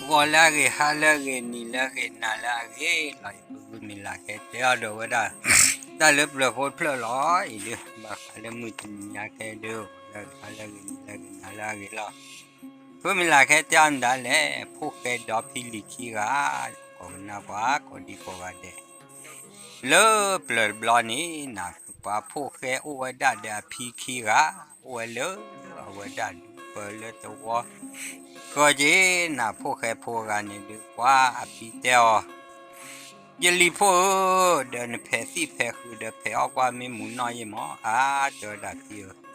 ဂီၤလၢအဂ့ၤ, ဟါလၢအဂ့ၤ, နံၤလၢအဂ့ၤ, နၤလၢအဂ့ၤလီၤ. ယပုၢ်မုၣ်လၢ်ခဲတဲအီၤဒီးဝဲဒၣ် တၢ်လၢပျၢၤဖိတဖျၢၣ်လီၤ. အံၤဒုး ဘၣ်ဃးလၢမုၢ်တနံၤညါခဲဒုး လၢအဂ့ၤ, ဟါလၢအဂ့ၤ, နံၤလၢအဂ့ၤ, နၤလၢအဂ့ၤလီၤ. ဖုမုၢ်လၢ်ခဲတဲအီၤဒၣ်လဲာ် ဖိၣ်ဃဲဒီဖံလံၤခံဂၤ ကိးကနၣ်ပှၤ ကိးဒံကိးဂၤဒဲး လၢပျၢၤတဘျီန့ၣ် နၤပှၤဖိၣ်ဃဲအိၣ်ဝဲဒၣ်ဒီးအဖံခံဂၤ အိၣ်ဝဲလၢအဝဲဒၣ်ဒူပၢလၢသဝီ ဃီက့ၤ နၤဖိၣ်ဃဲဖိဂၤန့ၣ်ဒုး ပှၤအဖံတဲအီၤ ယလံၤဖိဧၢ, ဒီးနဖဲးသံၣ်ဖဲးဃုာ်ဒီးဖဲးအီၣ်ကွၢ်မ့ၢ်မုာ်နီၢ်ယ့ၢ်မး, အါ တဲဝဲဒၣ်ဖံဧၢ,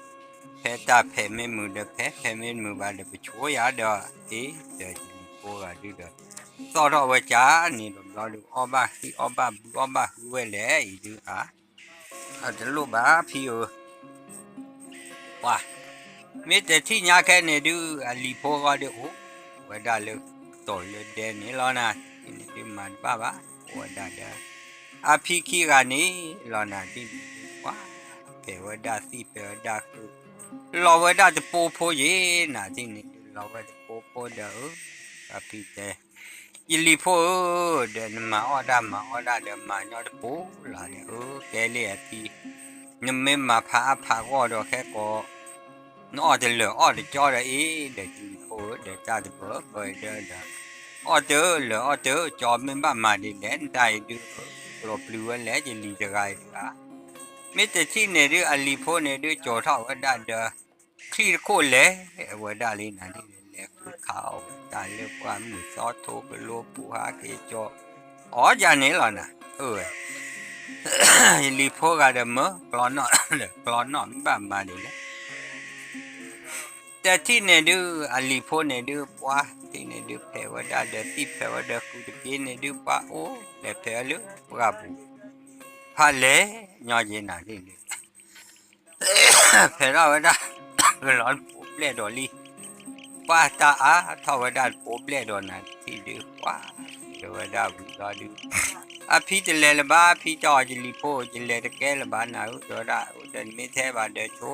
ဖဲတၢ်ဖဲးမ့ၢ်မုာ်ဒီးဖဲး, ဖဲးမ့ၢ်မုာ်ဘၣ်ဒီးပဆိယၤဒီး, အ့ ဒီးယလံၤဖိဂၤဒုဒီး သီၣ်ထီၣ်ဝဲကၢ်န့ၣ်တဘျီဒီး အီၣ်ဘၣ်ဃံအီၣ်ဘၣ်ဘု အီၣ်ဘၣ်ဃုဝဲလဲၣ် အံၤဒုး အါ အတလိၣ်ဘၣ်ဖံဧၢ ပှၤ မ့ၢ်တထံၣ်ညါခဲန့ၣ်ဒုး အလံၤဖိဂီၢ်ဒုးအိၣ်ဝဲဒၣ်လၢကတီၤလၢဒဲန့ၣ်လီၤနၤ, န့ၣ်ဒုးမၤတဘၣ်ဘၣ်, အိၣ်ဝဲဒၣ်ဒီး အဖံခံဂၤန့ၣ်လီၤနၤ, ဒ်န့ၣ်ဒုးပှၤ ဖဲးဝဲဒၣ်သံၣ်ဖဲးဝဲဒၣ်ဃုာ်, လီၤဝဲဒၣ်တပိဖိယ့ၤနၤ, ဒ်န့ၣ်ဒုးလီၤဝဲတပိဖိဒီး အဖံတဲ ယလံၤဖိဧၢ, ဒီးနမၤအီၣ်တၢ်မၤအီၣ်တၢ်ဒီးမၤညီတပိလီၤဒီး, အၢ ကဲလံအဖံ, နမ့ၢ်မၤဖးအါဖးဂီၢ်ဒီးခဲကိး, နအီၣ်တလၢာ်အီၣ်တကၠီဒီးအ့, ဒီးယလံၤဖိဧၢ, ဒီးတၢ်တပၢၢ်ပၢၢ်ဒီးဒီး, အီၣ်တလၢာ်အီၣ်တကၠီမ့ၢ်ဘၣ်မၤဒ်လဲၣ်, နတၢ်အံၤဒုး ကျိးပျုၤဝဲလဲၣ် ယလံၤတဂၤအံၤတဂၤ မ့ၢ်တထံၣ်န့ၣ်ဒုး အလံၤဖိန့ၣ်ဒုး ကၠီၤထီၣ်ဝဲဒၣ်ဒီး ချံၣ်တခိၣ်လဲၤဝဲဒၣ်လံနၤ, ဒ်လဲၤဃုခးအီၣ်ဝဲတၢ်လၢပှၢ်မုၢ်သီထိကလိပူၤဟးက့ၤကၠီၤ, အီၣ်ယၤန့ၣ်လီၤနၤ, အၢ ယလံၤဖိဂၤဒီးမၢကျီနီၣ်ဒီးကျီနီၣ်မ့ၢ်ဘၣ်မၤဒ်လဲၣ် တထံၣ်န့ၣ်ဒုး အလံၤဖိန့ၣ်ဒုး ပှၤ ထံၣ်န့ၣ်ဒုး ဖဲးဝဲဒၣ်ဒီးသံၣ်ဖဲးဝဲဒီးဃုာ်တက့ၢ်န့ၣ်ဒုး ပှၤအိၣ်လဲၤဖဲးလၢပှၢ်ပူၤ, ဖးလဲၢ်ညီယ့ၤနၤဒ်န့ၣ် ဖဲးထီၣ်ဝဲဒၣ် ကလီတပိဘျဲၣ်ဒီးလံ, ပှၤတၢ်အါထီၣ်ဝဲဒၣ်တပိဘျဲၣ်ဒီးနၤ တထံၣ်ဒုး ပှၤ တဲဝဲဒၣ်ဝံၤလီၤဒုး အဖံတလဲၤလၢၤဘၣ်, အဖံတဲအီၤ ယလံၤဖိ ယလဲၤတကဲလၢၤဘၣ်နၤဧၢ, တဲဝဲဒၣ် အိၣ်ဒီးနမ့ၢ်ထဲဘၣ်ဒီးဆိ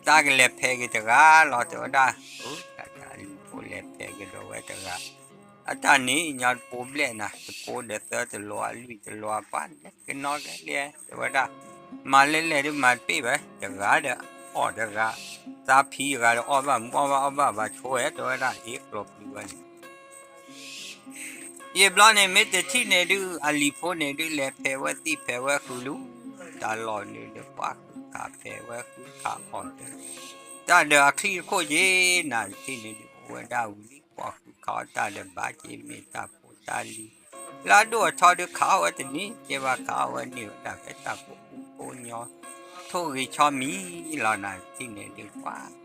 တၢ်ကလဲၤဖဲးက့ၤတဂၤလီၤ တဲဝဲဒၣ်, အၢ တၢ်လံၤဖိလဲၤဖဲးက့ၤဒီးဝဲတဂၤ, အတၢ်န့ၣ်ညီတပိဘျဲၣ်နၤ, တပိဒီးသၢတလီၤ အလွံၢ်တလီၤ ပှၤလဲၤကနီၣ်ကလဲၤ တဲဝဲဒၣ်, မၤလဲၤလဲၤဒုးမၤတပ့ၢ်ဘၣ်, တဂၤဒီးအီၣ်တဂၤ, သးဖံတဂၤဒီးအီၣ်ဘၣ်မူအီၣ်ဘၣ်အီၣ်ဘၣ်ဘၣ်ဆိဝဲ တဲဝဲဒၣ် အ့ ကျိးပျုၤဝဲန့ၣ် ယံာ်ဘျီန့ၣ် မ့ၢ်တထံၣ်န့ၣ်ဒုး အလံၤဖိန့ၣ်ဒုး လဲၤဖဲးဝဲသံၣ်ဖဲးဝဲဃုာ်လံ, တၢ်လီၢ်န့ၣ်ဒီး ပှၤဃုခးဖဲးဝဲဃုခးအီၣ်ဒီး တၢ်ဒီးအချံၣ်တခိၣ်က့ၤနၤ တထံၣ်န့ၣ်ဒုး အိၣ်ဝဲဒၣ်ဝံၤလံ ပှၤဃုခးအီၣ်တၢ်ဒီးဘၣ်က့ၤမ့ၢ်တၢ်ဖိတၢ်လံၤ လၢအဒိၣ်အထီဒုး ခးအီၣ်ဝဲတန့ၢ်ကဲဘၣ် ခးအီၣ်ဝဲန့ၢ်ဝဲဒၣ်ဖဲတၢ်ကိးပူၤကိးညီ ထိၣ်ဂ့ၤဆီမံၤလီၤနၤ တထံၣ်န့ၣ်ဒုး ပှၤ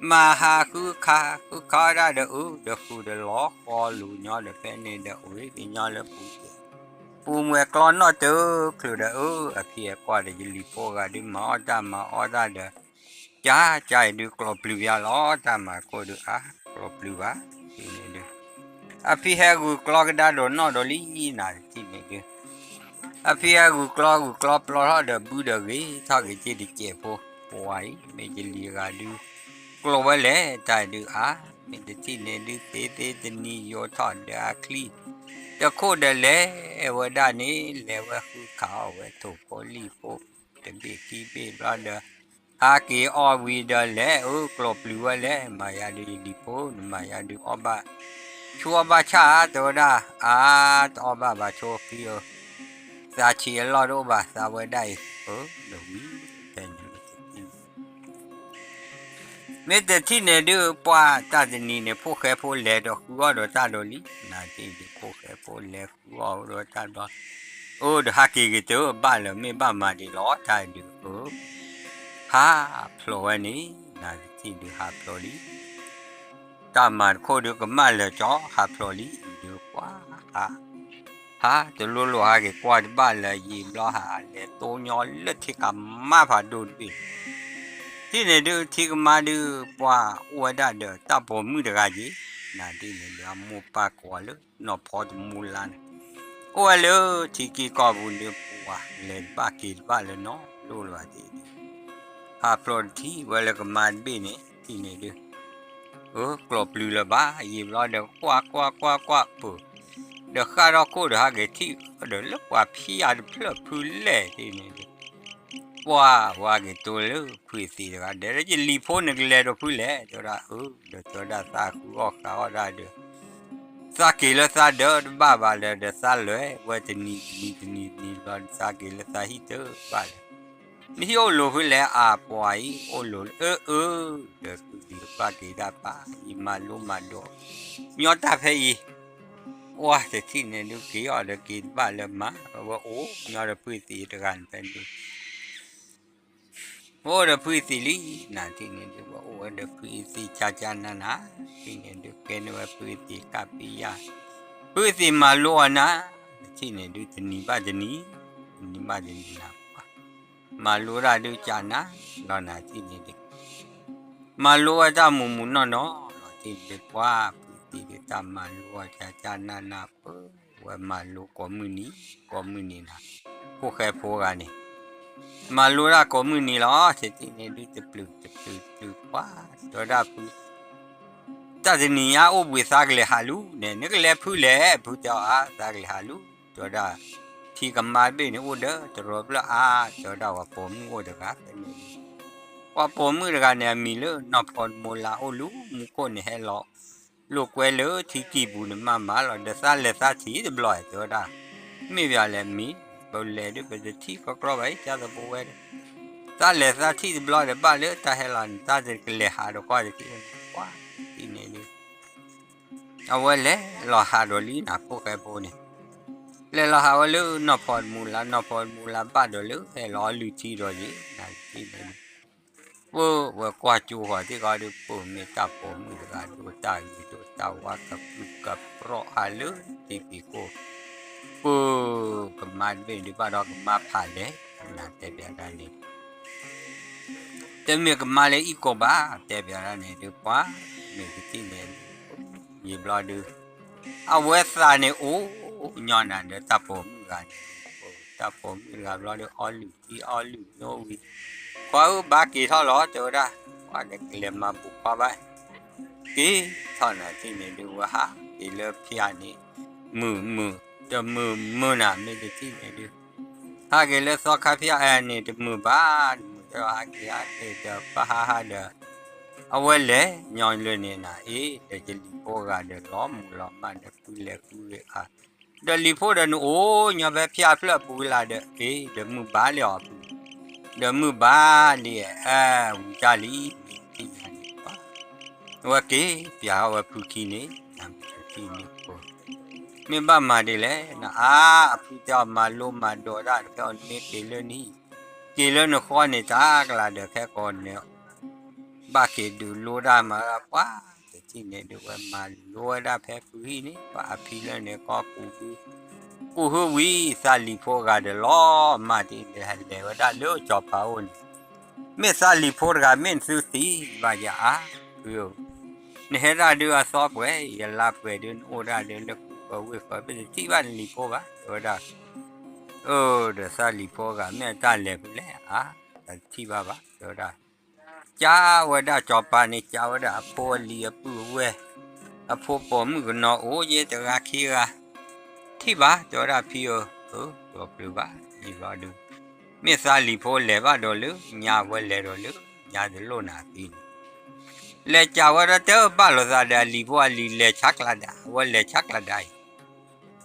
မၤဟးဃုခး ဃုခးအီၣ်ဒၣ်ဒီးအုးဒီးဃုာ်ဒီးလီၤဃီလိၤညီဒီး ဖဲန့ၣ်ဒီးအိၣ်က့ၤညီလၢပူၤ ပူၤမွဲၤကျီနီၣ်တချုးဒီး အၢ အဖံအဲၤကွၢ်ဒီးယလံၤဖိဂၤဒုး မၤအီၣ်တၢ်မၤအီၣ်တၢ်ဒီး ကၢ်ကၢ်အံၤဒုး ကျိးပျုၤယၤလီၤ တၢ်မၤခိၣ်ဒုး အါ ကျိးပျုၤဘၣ် တထံၣ်န့ၣ်ဒုး အဖံဟဲဂုာ်ကျီကဒါဒီးနီၣ်ဒီးလံနၤ တထံၣ်န့ၣ်ဒုး အဖံဟဲဂုာ်ကျီဂုာ်ကျီပျီထီၣ်ဒီးဘုဒီးဂ့ၤထီၣ်က့ၤက့ၤတစဲးဖိ ပှၤအံၤ မ့ၢ်ယလံၤဂၤဒုး ကျိးဝဲလဲၣ် တၢ်ဒုးအါ မ့ၢ်တထံၣ်န့ၣ်ဒုး သ့သ့တနံၤယိာ်ထီၣ်ဒီးအချံၣ် တခိၣ်ဒီးလဲၤဝဲဒၣ်န့ၣ် လဲၤဝဲဃုခးအီၣ်ဝဲထိၣ်ဖိလံၣ်ဖိ တဘ့ၣ်ခံဘ့ၣ်ဘျီဒီး ဟးက့ၤအီၣ်ဝံၤဒီးလဲၤ အၢ ကျိးပျုၤဝဲလဲၣ် မၤယၤဒုးယလံၤဖိ နမၤယၤဒုးအီၣ်ဘၣ် ဆိအီၣ်ဘၣ်ဆၣ်ဧါ တဲဝဲဒၣ် အါ တအီၣ်ဘၣ်ဘၣ်ဆိဖံဧၢ သးဆံးအလီၢ်တအိၣ်ဘၣ် သးဝဲဒၣ်အံၤ အၢ ဒီးဝံၤ ဖဲန့ၣ် မ့ၢ်တထံၣ်န့ၣ်ဒုး ပှၤတၢ်တနံၤန့ၣ် ဖိၣ်ဃဲဖိလဲၤဒီးဃုအီၣ်ဒီးတၢ်ဒီးလံ နၤတထံၣ်ဒုး ဖိၣ်ဃဲဖိလဲၤဃုအီၣ်ဒီးတၢ်ဒီး အၢ ဒီးဟးက့ၤက့ၤတဘၣ်လၢၤ မ့ၢ်ဘၣ်မၤဒ်လဲၣ် တၢ်ဒုး အၢ ဟးဖျိးဝဲန့ၣ် နၤတထံၣ်ဒုးဟးဖျိးလံ တၢ်မၤတခိၣ်ဒုးကမၣ်လၢာ်ကၠီ ဟးဖျိးလံ ဒုးကွၢ် ဟး ဟးတလိၤလိၤဟးက့ၤကွၢ်တဘၣ်လၢၤ ယံာ်ဘျီဟးလဲၤတိၢ်ညီလၢထံကမါဖးဒိၣ်တဘ့ၣ် တထံၣ်န့ၣ်ဒုး ထံကမါဒုး ပှၤအိၣ်ဝဲဒၣ်ဒီးတၢ်ပိာ်မုၣ်တဂၤက့ၤ နၤတထံၣ်န့ၣ်ဒုး အမိၢ်ပၢ်ကိးအီၤလၢ နီၢ်ဖီတမူလါန့ၣ် အိၣ်ဝဲလၢထံက့ၤကီၢ်ပူၤဒုး ပှၤလဲၤတဘၣ်က့ၤတဘၣ်လၢၤနီတဘျီလၢၤဘၣ်တထံၣ်ဒုး ဟးဖျိးတထံၣ်ဝဲလၢကမါတဘ့ၣ်န့ၣ် တထံၣ်န့ၣ်ဒုး အၢ ကျိးပျုၤလၢၤဘၣ် ယံာ်ဘျီဒီး ကွၢ်ကွၢ်ကွၢ်ကွၢ်ပၢၢ်, ဒီးဃၣ်ထီၣ်ခိၣ်ဒီးဟးက့ၤထံၣ်ဒီးလၢပှၤဖံးအါတဖျၢၣ်ဖုလဲၣ်ထံၣ်န့ၣ်ဒုး, ပှၢ်ဝဲက့ၤတိၤလၢဖုအသံးတဂၤဒီး လၢယလံၤဖိန့ၣ်ကလဲၤဒီးဖုလဲၣ် တဲဝဲဒၣ်အၢ ဒီးတဲဝဲဒၣ်သးဃုအီၣ်ဃုအီၣ်ဒၣ်ဒီး သးက့ၤလၢသးဒၢတဘၣ်ဘၣ်ဒီး ဒီးသးလဲၤဝဲတနံၤတနံၤတနံၤတနံၤဘျီ သးက့ၤလၢသးဟံၣ်တဘၣ်ဒီး နဟံၣ်အိၣ်လိၤဖုလဲၣ် အပှၤအံၤအိၣ်လိၤလၢအၢအၢ, ဒီးဖုသံးဘၣ်က့ၤဒၣ်ပၢ် ယမၤလိမၤဒိး ညီတၢ်ဖဲအံၤ, ပှၢ်တထံၣ်န့ၣ်ဒုးက့ၤအီၤဒီးက့ၤတဘၣ်လၢမၤ ဝဲအိၣ်ညီဒီးဖုသံးတဂၤန့ၣ်ဖဲန့ၣ် အိၣ်ဒီးဖုအသံးလံ, နၤထံၣ်န့ၣ်ဒုး ဝဲအိၣ်ဝဲဒီးဖုအသံးကၢ်ကၢ်နးနး, ထံၣ်န့ၣ်ဒုးကဲန့ၢ်ဝဲဖုအသံးကၢ်ပံယၢ်, ဖုအသံးမၤလိအီၤနၤ, နထံၣ်န့ၣ်ဒုးတနံၤဘၣ်တနံၤ, တနံၤဘၣ်တနံၤနၤပှၢ်, မၤလိဒၣ်ဒုးကၢ်နး, လီၤနၤထံၣ်န့ၣ်ဒုး မၤလိဝဲတၢ်မူးမူးနီၢ်နီၢ်လီၤ, ထံၣ်န့ၣ်ဒုးပှၢ်ဖုအသံးဒုးတၢ်မၤလိအီၤကၢ်ကၢ်နးနးပၢ်, ဝဲမၤလိကိးမုၢ်နံၤ, ကိးမုၢ်နံၤနၤ, ဖိၣ်ဃဲဖိဂၤန့ၣ် မၤလိဒၣ်ကိးမုၢ်နံၤလီၤ, ထံၣ်န့ၣ်ဒုးတပျုာ်တပျုာ်တပျုာ်ပှၢ်, တဲဝဲဒၣ်ဖု, တၢ်တနံၤညါအိၣ်ဘှံးသးကလဲၤဟးလူၤန့ၣ် နကလဲၤဖုလဲၣ်, ဖုတဲအီၤအါ သးကလဲၤဟးလူၤ, တဲဝဲဒၣ်, ထံကမါတဘ့ၣ်န့ၣ်အိၣ်ဒီးတရီတဖျၢၣ်အါ, တဲဝဲဒၣ်ပှၤပိာ်မုၣ်အိၣ်တဂၤဖဲန့ၣ်, ပှၤပိာ်မုၣ်တဂၤန့ၣ် အမံၤလၢနီၢ်ဖီတမူလါအိၣ်လူၤ မူခိၣ်န့ၣ်ဟဲလီၤ လိာ်ကွဲလၢထံကံၢ်ပူၤန့ၣ်မးမးလီၤ, ဒီးသးလဲၤသးထံၣ်တဘျီ တဲဝဲဒၣ်, မ့ၢ်ပှၤလဲၤမံၤ, ပလဲၤဒုးပတထံၣ်ကီကီဘၣ်အံၤ ကၢ်သပူၤဝဲဒီး, သးလဲၤသးထံၣ်တဘျီဒီးဘၣ်လၢတၢ်ဟဲလီၤန့ၣ် တၢ်ကလဲၤဟးဒီးကွၢ်တထံၣ်, ကွၢ်ထံၣ်န့ၣ်ဒုး အဝဲလဲၤလီၤဟးဒီးလံနၤ ဖိၣ်ဃဲဖိန့ၣ်, လဲၤလီၤဟးဝဲလၢနီၢ်ဖီတမူလါ, နီၢ်ဖီတမူလါဘၣ်ဒီးလၢဟဲလီၤအီလုၢ်ထံဒီးယံၤ, နၤထံၣ်န့ၣ်ဒုး ပၢ်ဝဲကွၢ်ကၠိဃီၤသ့ၣ်ကီးဒုး ပၢ်မ့ၢ်တၢ်ပိာ်မုၣ်တဂၤဒိၣ်တၢ်ဂ့ၤဒိၣ်တၢ်ဝါကပြုၢ်ကပြီၣ်ဟးလၢထံဖံးခိၣ်, ပၢ်ကမါတဘ့ၣ်ဒုးဘၣ်ဒီးကမါဖးလဲၢ်, နၤတဲဘၣ်ဒၣ်န့ၣ် တမ့ၢ်ကမါလၢအံၣ်ကိးဘၣ်, တဲဘၣ်ဒၣ်န့ၣ်ဒုးပှၤ, မ့ၢ်ကထံၣ်န့ၣ်, ယံာ်ဘျီဒုး, အဝဲသးန့ၣ်အိၣ်ညီနၤဒီးတၢ်ပိာ်မုၣ်တဂၤန့ၣ်, တၢ်ပိာ်မုၣ်တဂၤဘျီဒုး အီလုၢ်ထံအီလုၢ်နိဝံၤ, ခွါဧၢဘါက့ၤထီၣ်လီၤ တဲဝဲဒၣ်, ပှၤဒီးကလဲၤမၤဘူၣ်ခွါဘၣ်, က့ၤထီၣ်နၤထံၣ်န့ၣ်ဒုး ဝဲဟးက့ၤလၢဖၠၣ်န့ၣ်, မုာ်မုာ်, တမုာ်မုာ်နၤ မ့ၢ်တထံၣ်န့ၣ်ဒုး ဟးက့ၤလၢသီခါဖၠၣ်အံၤန့ၣ် တမုာ်ဘၣ်, တမုာ်ဒီးဟးက့ၤဟးက့ၤဒီးဘၣ်ဟးဟးဒီး, အဝဲလဲၤညီလၢန့ၣ်နၤအံၤ ဒီးယလံၤဖိဂၤဒီးလီၤမူၤလီၤမၢ်ဒီး ဃုလဲၤဃုဂ့ၤအါ, ဒီးလံၤဖိဒီးနအိၣ်ညီဖဲဖၠၣ်ဖျၢၣ်ပူၤလၢ်ဒီး အ့ ဒီးမုၢ်ဘါလံအီၤပူၤ, ဒီးမုၢ်ဘါလံ, အဝံၤတၢ်လံ, မ့ၢ်တထံၣ်န့ၣ်ပှၤ အဝဲက့ၤပျးထီၣ်ဝဲဖုခံန့ၣ်, နမ့ၢ်တထံၣ်န့ၣ်ပှၤ မ့ၢ်ဘၣ်မၤဒ်လဲၣ်, နအါ, အဖုတဲအီၤမၤလိမၤဒိးတၢ်တဖဲအီၤ နမ့ၢ်က့ၤလၢနဟံၣ်, က့ၤလၢနဃီန့ၣ် တၢ်ကလၤဒီးခဲကိာ်န့ၣ်, ဘၣ်က့ၤဒုးလိတၢ်မၤပှၤ, တထံၣ်န့ၣ်ဒုးဝဲမၤလိဝဲဒၣ်ဖဲဖုဟံၣ်န့ၣ် ပှၤအဖံလၢန့ၣ်ကီၢ်ပူၤဒုး, ကူၣ်ဟုဝံၤသးလံၤဖိတဂၤဒီးလီၤမၢ်ဒ်န့ၣ် ဟဲလဲၤဝဲဒၣ်လၢစီၤပၤအိၣ်န့ၣ်, မ့ၢ်သးလံၤဖိတဂၤ မ့ၢ်နသုသံဘၣ်ယၤအါ, ဖုဧၢ, နဟဲဒၣ်ဒုးအသီပှဲၤ ယလါပှဲၤဒုး နအိၣ်ဒၣ်ဒုးလၢကူၣ်ဃၢဝ့ၢ်ဃၢ မ့ၢ်တထံၣ်ဘၣ်နလံၤဖိဘၣ် တဲဝဲဒၣ်, အၢ ဒီးသးလံၤဖိတဂၤမ့ၢ်အတၢ်လဲၤဖဲလဲၣ်အါ, တထံၣ်ဘၣ်ဘၣ် တဲဝဲဒၣ်, ကးဝဲဒၣ်စီၤပၤန့ၣ် ကးဝဲဒၣ်အဖိအလံၤအပုၢ်အဝဲၢ်, အဖိပိာ်မုၣ်ကနီၤအိၣ်ယဲတဂၤခံဂၤ, ထံၣ်ဘၣ် တဲဝဲဒၣ်ဖံဧၢ, အၢ ကျိးပျုၤဘၣ် ယံာ်ဘျီဒုး, မ့ၢ်သးလံၤဖိလဲၤဘၣ်ဒီးလၢညါ ဝဲလဲၤဒီးလၢညါတလိၣ်နၤသံန့ၣ် လဲၤကးဝဲဒီးတဲဘၣ်လိာ်သးဒီးအလံၤဖိအလံၤလဲၤဆါကျးဒၣ် အဝဲလဲၤဆါကျးဒၣ်အံၤ,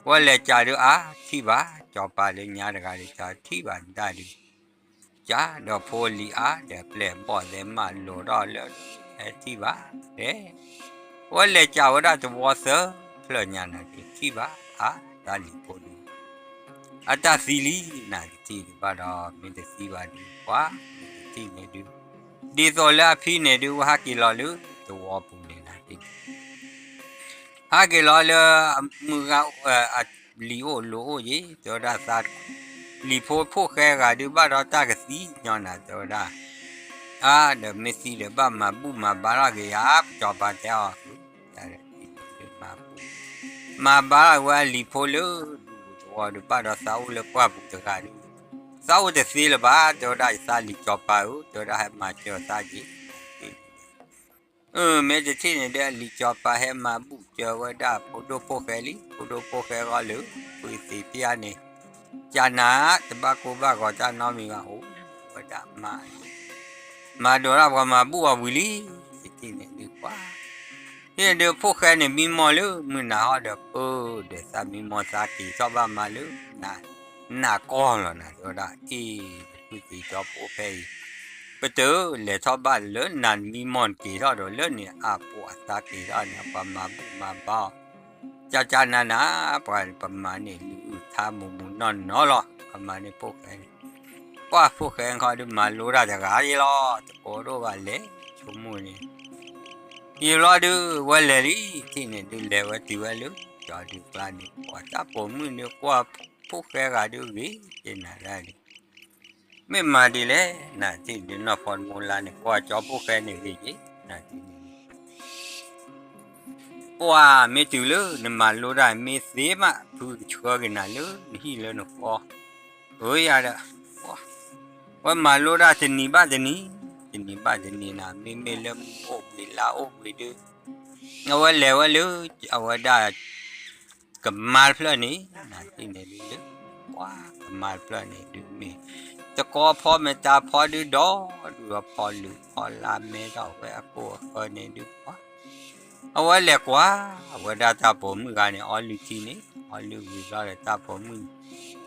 ဝဲလဲၤကးဒုးအါ ထံၣ်ဘၣ် စီၤပၤလၢညါတဂၤဒီး ထံၣ်ဘၣ်ဒၣ်ဒုး, ကးဒီးဖိလံၤအါ ဒီးပျဲၢ်ဘီၣ်သဲမးလိာ်ထီၣ်လၢ ဟဲထံၣ်ဘၣ်, ဝဲလဲၤကးဝဲဒၣ်တဝီသၢဖျၢၣ်ညါနၤဒုး ထံၣ်ဘၣ်အါ သးလံၤဖိဒုး အတၢ်သံလံ နၤတထံၣ်ဒုးဘၣ်ဒီး မ့ၢ်တသံဘၣ်ဒုး ပှၤမ့ၢ်တထံၣ်န့ၣ်ဒုး, ဒ်သိးလၢအဖံန့ၣ်ဒုး ဝဲဟးက့ၤလီၤလၢတဝီပူၤန့ၣ်နၤဒုး ဟးက့ၤလီၤလၢ မုၢ်ဂၤ အလံၤအိၣ်လိၤအိၣ်ယံၤ တဲဝဲဒၣ်သး, လံၤဖိဖိၣ်ဃဲဂၤဒုးဘၣ်ဒီးတၢ်ကသံညီနၤ တဲဝဲဒၣ်, အါ ဒီးမ့ၢ်သံဒီးဘၣ်မၤဘူၣ်မၤဘါထီၣ်က့ၤယၤ စီၤပၤတဲအီၤ, မၤဘူၣ် မၤဘါထီၣ်ဝဲအလံၤဖိလၢဒူပူၤတဝီဒုး ဘၣ်ဒီးသးအိၣ်လၢပှၢ်ပူၤတဂၤဒုး, သးအိၣ်တသ့လၢၤဘၣ် တဲဝဲဒၣ် ယသးလံၤစီၤပၤဧၢ တဲဝဲဒၣ် ဟဲမၤစၢၤသးက့ၤ မ့ၢ်တထံၣ်န့ၣ်ဒီး အလံၤကၠီၤပၤဟဲမၤဘူၣ်စၢၤဝဲဒၣ်ဖိဒိၣ်ဖိၣ်ဃဲလံ, ဖိဒိၣ်ဖိၣ်ဃဲဃီလၢ ဖုသံးဖၠၣ်န့ၣ် ကနၤ တဘၣ်ကိၢ်ဘၣ်ဂီၤတၢ်နီတမံၤဘၣ် အိၣ်ဝဲဒၣ်မၤ မၤဒိးတၢ်ပှၤမၤဘူၣ်အီၤဝံၤလံ, တထံၣ်န့ၣ်ဒုးပှၤ ဟ့ၣ်ဒုးဖိၣ်ဃဲန့ၣ် မံမီၢ်လၢမုၢ်နၤဟီဒီး ပၢၢ်ဒီးသးမံမီၢ်သးက့ၤထီၣ်ဘၣ်မၤလၢ နၤကီၢ်လီၤနၤ တဲဝဲဒၣ် အ့ၣ် ဖုသံးကၠီၤဖိဖဲအံၤ ပတလဲၤထီၣ်ဘၣ်လၢနၤမံမီၢ်တက့ၤထီၣ်ဒီး လၢန့ၣ်အပှၤသးက့ၤထီၣ်န့ၣ် ပှၤမၤဘူၣ်မၤဘါအီၤ ကၠၢ်ကၠၢ်နၤနၤ ပှၤပမၤန့ၣ် လုၢ်အုၣ်ထါမူးမူးနီၢ်နီၢ်လီၤ ပမၤန့ၣ်ဖိၣ်ဃဲန့ၣ် ပှၤဖိၣ်ဃဲခီဒုးမၤလိတၢ်တဂၤယ့လီၤ တကိးဒိၣ်ဘၣ်လဲၤ ဆိကမိၣ်န့ၣ် ယံာ်ဘျီဒုး ဝဲလဲၤလံ ထံၣ်န့ၣ်ဒုးလဲၤဝဲတုၤဝဲလၢ ကၠီၤဒုးကျါန့ၣ် ပှၤတၢ်ပိာ်မုၣ်ဒုးကွၢ်ဖိၣ်ဃဲဂၤဒုးဂ့ၤက့ၤနၤဒၣ်န့ၣ် မ့ၢ်မၤဒ်လဲၣ် နၤထံၣ်ဒုးနီၢ်ဖီတမူလါန့ၣ် ကွၢ်ကၠီဖိၣ်ဃဲန့ၣ်ဂ့ၤက့ၤ နၤထံၣ်န့ၣ် ပှၤမ့ၢ်တုၤလၢနမၤလိတၢ် မ့ၢ်သ့မး ဖုကဆှၢက့ၤနၤလၢနဟံၣ်လၢနဃီ အၢယၤဒီး ဝဲမၤလိတၢ်တနံၤဘၣ်တနံၤ တနံၤဘၣ်တနံၤနၤ မ့မ့ၢ်လၢမုၢ်အိၣ်ဘှံးလါအိၣ်ဘှံးဒုး အဝဲလဲၤဝဲလၢ အဝဲဒၣ် ကမါတဖျၢၣ်န့ၣ် နၤထံၣ်န့ၣ်ဒုးလၢ ပှၤကမါတဖျၢၣ်န့ၣ်ဒုးမ့ၢ် တကီဖီမ့ၢ်တၢ်ဖီဒုးဒီး ဒုးအဖီလုၢ်ဖီလါမဲထီၣ်ဝဲအကိၢ်အဃၢန့ၣ်ဒုးပှၤ အဝဲလဲၤကွၢ် အဝဲဒၣ်တၢ်ပိာ်မုၣ်ဂၤန့ၣ် အီလုၢ်ထံန့ၣ် အီလုၢ်ဝံၤဘျီဒီးတၢ်ပိာ်မုၣ်န့ၣ်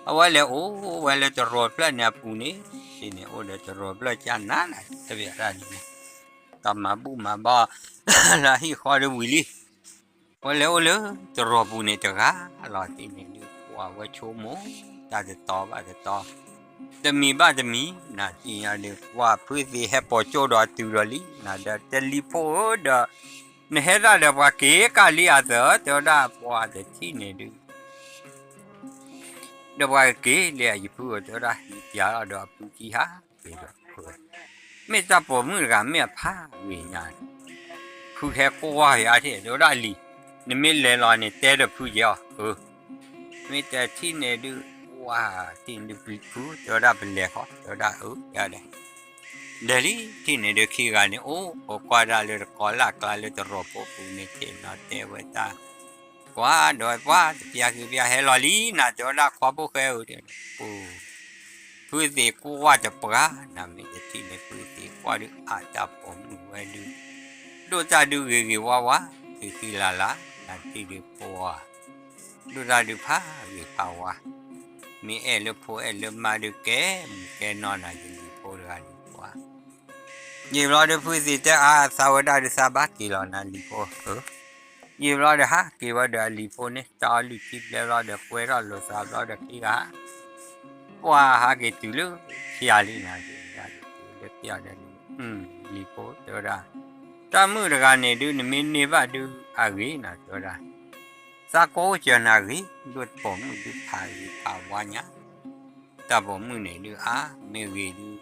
အဝဲလဲၤအိၣ်ဝဲလၢတရီးဖျၢၣ်န့ၣ်အပူၤန့ၣ် ထံၣ်န့ၣ်အိၣ်ဒီးတရီးဖျၢၣ်ကၢ်နးနၤ တပျးတၢ်ဒ်န့ၣ် တၢ်မၤဘူၣ်မၤဘါ လၢဟံၣ်ဃီဒုးဝံၤလံ ဝဲလဲၤအိၣ်လၢတရီးပူၤန့ၣ်တဂၤလီၤ ထံၣ်န့ၣ်ဒုး ပှၤဝဲဆိကမိၣ် တၢ်တတီဘၣ်တတီ တမံၤဘၣ်တမံၤ နၤထံၣ်ညါဒုး ပှၤဖုသံးဟဲပိာ်ကၠိဒီးတုၤဒီးလံ နၤဒီးတလံၤဖိဧၢဒီး နဟဲတၢ်ဒီးပှၤက့ၤကၢ်လံအသး တဲဝဲဒၣ်ပှၤတထံၣ်န့ၣ်ဒုး ဒီးပှၤက့ၤလံအယဖုဧၢ တဲဝဲဒၣ် ယပျးထီၣ်ဒီးအဖုခံဟးက့ၤဒီး မ့ၢ်တၢ်ပိာ်မုၣ်တဂၤမ့ၢ်အဖးဂ့ၤညါ ဖုဟဲကွၢ်ယၤထံၣ် တဲဝဲဒၣ်လံၤ နမ့ၢ်လဲၤလီၤန့ၣ် တဲဒီးဖုက့ၤအီၤ မ့ၢ်တထံၣ်န့ၣ်ဒုး ဝါ ထံၣ်န့ၣ်ဒုးပဖု တဲဝဲဒၣ်ပလဲၤဃီ တဲဝဲဒၣ်အၢ ယၤဒီး လဲၤလံ ထံၣ်န့ၣ်ဒုးခံဂၤန့ၣ် အိၣ်ကိးကွၢ်ဒၣ်လၢတကီလၢ်ကျါလၢတရီးဖိပူၤန့ၣ် ထံၣ်နီၤတဲဝဲတၢ် ကွၢ်ဒီးပှၤတပျၢ်က့ၤပျၢ်ဟဲလီၤလံ နၤတဲဝဲဒၣ်ခွါဖိၣ်ဃဲဧၢ တဲ ဖုသံးကွၢ်တပှၢ် နၤမ့ၢ်တထံၣ်န့ၣ် ဖုသံးကွၢ်ဒုးအတၢ်ပိာ်မုၣ်ဝဲဒုး ဒိၣ်တၢ်ဒုးဂ့ၤဂ့ၤဝါဝါ သံသံလၢ်လၢ် နၤထံၣ်ဒုးပှၤ ဒိၣ်တၢ်ဒုးဖးဂ့ၤဖးဝါ မ့ၢ်အဲၣ်လၢဖိအဲၣ်လၢမါဒုးကဲမုၢ်ကဲနီၢ်နၤ ယလံၤဖိတဂၤဒုးပှၤ ယံာ်ဘျီဒုးဖုသံးတဲအါသးဝဲဒၣ်ဒုးသးဘၣ်က့ၤလီၤနၤလံၤဖိ ယံာ်ဘျီဒီးဟးက့ၤဝဲဒီးအလံၤဖိန့ၣ် တၢ်အီလုၢ်ထံဘျဲဘျီဒီးကွဲထီၣ်လိာ်သးဘျီဒီးခံဂၤ ပှၤဟးက့ၤတုၤလၢခံဂၤလံနၤ လၢခံဂၤဒီး လံၤဖိတဲဝဲဒၣ် တၢ်မုၣ်တဂၤန့ၣ်ဒုး နမ့ၢ်န့ၢ်ဘၣ်ဒုးအဂ့ၤနၤတဲဝဲဒၣ် သးကိးစၢၤနၤဂ့ၤ ဒိၣ်တပိာ်မုၣ်ဒုးဖးဂ့ၤဖးဝါညါ တၢ်ပိာ်မုၣ်န့ၣ်ဒုးအါ မ့ၢ်ဂ့ၤဒုး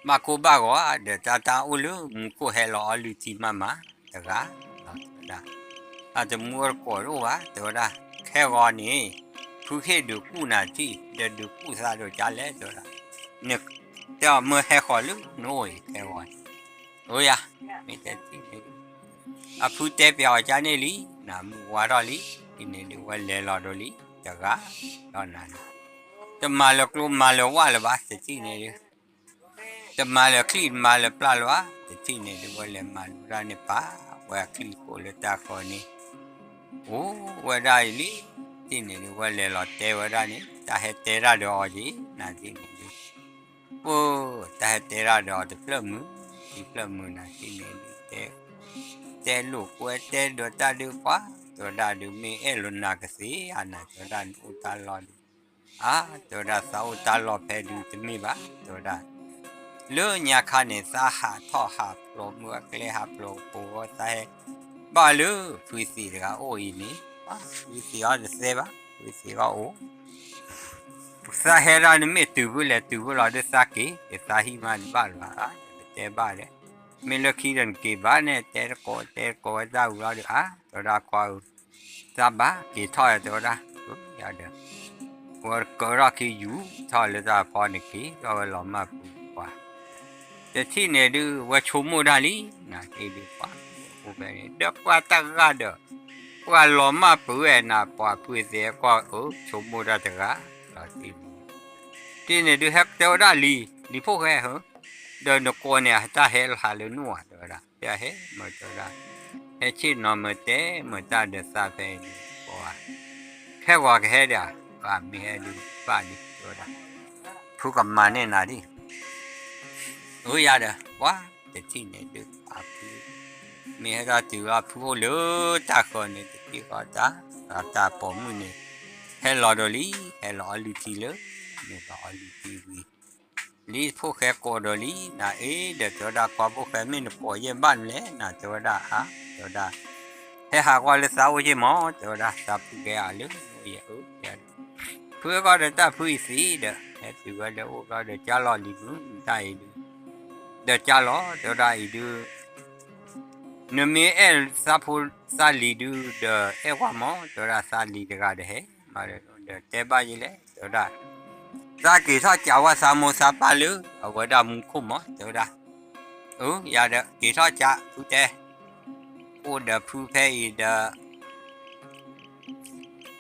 ဘၣ်ကိၢ်ဘၣ်ဂီၤဒီးတၢ်တၢ်အိၣ်လၢမူခိၣ်ဟဲလီၤအီလုၢ်ထံမးမး တဂၤ တဲဝဲဒၣ် အတမူအတကိးတအိၣ်ဘၣ် တဲဝဲဒၣ် ခဲဂီၤန့ၣ် ဖုဟ့ၣ်ဒုးကူၣ်နၤထံၣ် ဒီးဒုးကူၣ်သးဒိၣ်ကါလဲၣ် တဲဝဲဒၣ် နတဲအီၤမၢဟဲဃီၤလၢနအိၣ်အံၤခဲဂီၤန့ၣ် အိယၤ မ့ၢ်တဲထံၣ်န့ၣ် အဖုတဲပျးအီၤကါန့ၣ်လံ နမုၢ်ဝါထီၣ်လံ ထံၣ်န့ၣ်ဒုးဝဲလဲၤလီၤဒိးလံ တဂၤ ဒီးနၤန့ၣ် တမၤလၢၤကျိမၤလၢၤဝၣ်လၢၤဘၣ် တထံၣ်န့ၣ်ဒုး တမၤလၢၤချံၣ်တမၤလၢၤပျၢ်လၢၤဘၣ် တထံၣ်န့ၣ်ဒုးဝဲလဲၤမၤလိတၢ်န့ၣ်ပာ်ဝဲအချံၣ်ကိးလၢတၢ်ဃီန့ၣ် အိၣ်ဝဲဒၣ်အံၤလံ ထံၣ်န့ၣ်ဒုးဝဲလဲၤလီၤတဲဝဲဒၣ်န့ၣ် တၢ်ဟဲတဲတၢ်ဒီးအီၤက့ၤ နၤထံၣ်န့ၣ်ဒုး ပှၤတၢ်ဟဲတဲတၢ်ဒီးအီၤတဖျၢၣ်မုၢ် ခံဖျၢၣ်မုၢ်နၤထံၣ်န့ၣ်ဒုး တဲ တဲလိာ်ကွဲတဲဒီးတၢ်ဒုးပှၤ တဲဝဲဒၣ်ဒုးမ့ၢ်အဲၣ်လိာ်နၤကသ့ဧါ နၤတဲဝဲဒၣ်နအိၣ်တၢ်လီၢ်ဒုး အါ တဲဝဲဒၣ်သးအိၣ်တၢ်လီၢ်ဖဲဒုးတမ့ၢ်ဘၣ် တဲဝဲဒၣ် လၢညါခါန့ၣ် သးဟးထီၣ်ဟးဖျိးမုၢ်အကျဲဟးဖျိးကပိာ်ဝဲသးဟဲ ဘၣ်လၢဖုသံးတဂၤအိၣ်အံၤန့ၣ် ဖုသံးအီၤတသဲဘၣ် ဖုသံးအီၤအိၣ် သးဟဲဒၣ်န့ၣ်မ့ၢ်တုၤဖုလဲၣ်တုၤဖုလီၤဒုးသးက့ၤ သးဟံၣ်မးတဘၣ်လၢၤဘၣ် ပတဲဘၣ်ဒီး မ့ၢ်လၢခံဒီးနက့ၤဘၣ်န့ၣ် တဲတကိးတဲတကိးဝဲတၢ်ဝံၤလီၤဒီး အါ တဲဝဲဒၣ်ခွါဧၢ သးဘၣ်က့ၤထီၣ်တဲဝဲဒၣ် ယၤဒီး ဝဲကၢထီၣ်ခံယူၤထီၣ်လၢတၢ်ဖီန့ၣ်က့ၤထီၣ်ဝဲလီၤမၢ်ပူၤပှၤ တဲ တထံၣ်န့ၣ်ဒုး ဝဲဆိကမိၣ်တၢ်လံ, နၤတ့ၢ်ဒုးပှၤအိၣ်ဖဲန့ၣ် ဒီးပှၤတဂၤဒီး ပှၤလီၤမၢ်ပှဲၤဝဲနၤ ပှၤဖုသ့ၣ်အဲၣ်ကွၢ်အၢ ဆိကမိၣ်တၢ်တဂၤ, ဒီးတ့ၢ်န့ၣ်ဒုး ဟဲတဲဝဲဒၣ်လံ, လံၤဖိၣ်ဃဲဧၢ, ဒီးနကိးန့ၣ် အတၢ်ဟဲလီၤလၢနအိၣ်ဧါ တဲဝဲဒၣ်, တဲဟဲမၢတဲဝဲဒၣ်, ဟဲဆ့ၣ်နီၤမၢတဲမၢတၢ်ဒီးသးဖဲအံၤဒုး ကိးဧါ, ခဲဂီၤကဟဲဒၣ်, ပှၤမ့ၢ်ဟဲဒုးဘၣ်ဒုးတဲဝဲဒၣ်, ဖုကမၤန့ၢ်နၤဒ် အၢယၤဒီး ပှၤတထံၣ်န့ၣ်ဒုး အဖု မ့ၢ်ဟဲထီၣ်တုၤအဖုအိၣ်လၢတၢ်ဃၢၤန့ၣ် တထံၣ်ဃီတၢ်, တၢ်ပိာ်မုၣ်န့ၣ် ဟဲလီၤဒီးလံ, ဟဲလီၤအီလုၢ်ထံလၢ, မ့ၢ်လီၤအီလုၢ်ထံဝံၤ လံဖိၣ်ဃဲကိးဒီးလံ, နၤအ့ၣ်ဒီးတဲဝဲဒၣ် ပှၤဖိၣ်ဃဲမ့ၢ်နကိးယဲၢ်ဘၣ်နလဲၣ် နၤတဲဝဲဒၣ်အါ, တဲဝဲဒၣ် ဟဲဟးကွၢ်လၢသးအိၣ်ယဲၢ်မး တဲဝဲဒၣ် သးဖုကဲအါလၢ အိၣ်ယဲၢ်အၢ ဖုကီၢ်ဒီးတၢ်ဖုအံၤသ့ဒီး ဟဲတုၤဝဲလၢအိၣ်ဘျီဒီး ကၢ်လီၤလံၤမုၢ်တၢ်အံၤဒုး, ဒီးကၢ်လီၤ တဲဝဲဒၣ်အံၤဒုး, နမ့ၢ်အဲၣ်သးဖိသးလံၤဒုး ဒီးအဲၣ်ကွၢ်မး တဲဝဲဒၣ် သးလံၤတဂၤဒီးဟဲ, ဒီးတဲဘၣ်ယဲလဲၣ် တဲဝဲဒၣ်, သးက့ၤထီၣ်ကးဝဲသးမိၢ်သးပၢ်လၢ အဝဲဒၣ်မူခိၣ်မး တဲဝဲဒၣ်, အၢ ယၤဒီးက့ၤထီၣ်ကးဖုတဲ အိၣ်ဒီးဖုဖဲအံၤဒီး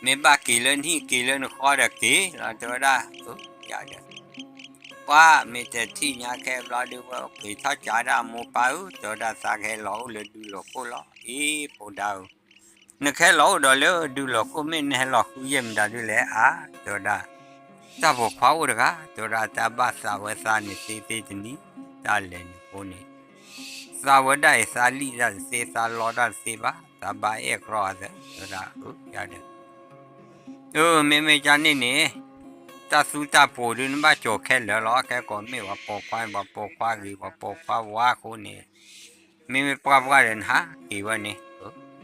မ့ၢ်ဘၣ်က့ၤလၢနဟံၣ်က့ၤလၢနဃီဒီးက့ၤလီၤ တဲဝဲဒၣ်, အၢ ယၤဒီး, ပှၤမ့ၢ်တထံၣ်ညါခဲဘျီဒုး ဝဲက့ၤထီၣ်ကးဒၣ်မိၢ်ပၢ်ဧၢ တဲဝဲဒၣ် သးကဟဲလီၤအိၣ်လၢဒူလီၢ်ခိၣ်လီၤ အ့ ဖိဒါဧၢ, နကဟဲလီၤအိၣ်ဒီးလၢဒူလီၢ်ခိၣ် မ့ၢ်နဟဲလီၤဃုယဲၢ်မတၤဒုးလဲၣ်အါ တဲဝဲဒၣ်, တၢ်ပိာ်ခွါအိၣ်တဂၤ တဲဝဲဒၣ် တၢ်ဘၣ်သးဝဲသးန့ၣ်သ့သ့တနံၤ, တၢ်လဲၤန့ၣ်ဖိန့ၣ် သးဝဲဒၣ်အံၤ သးလံၣ်တၢ်တသ့ သးလီတၢ်တသ့ဘၣ်, သးဘၣ်အဲၣ်ကြီအသး တဲဝဲဒၣ်, အၢ ယၤဒီး, အၢ မ့မ့ၢ်ကန့ၣ်န့ၣ်, တၢ်သူတၢ်ပိာ်ဒုး နဘၣ်ကၠီၤခဲလၢာ်လီၤ, ခဲကိးမ့ၢ်ပှၤပိာ်ခွါ ပှၤပိာ်ခွါဂ့ၤ ပှၤပိာ်ခွါဝါအဃိန့ၣ်, မ့မ့ၢ်ပှၢ်ပှၢ်ဒီးနဟးက့ၤဝဲန့ၣ်,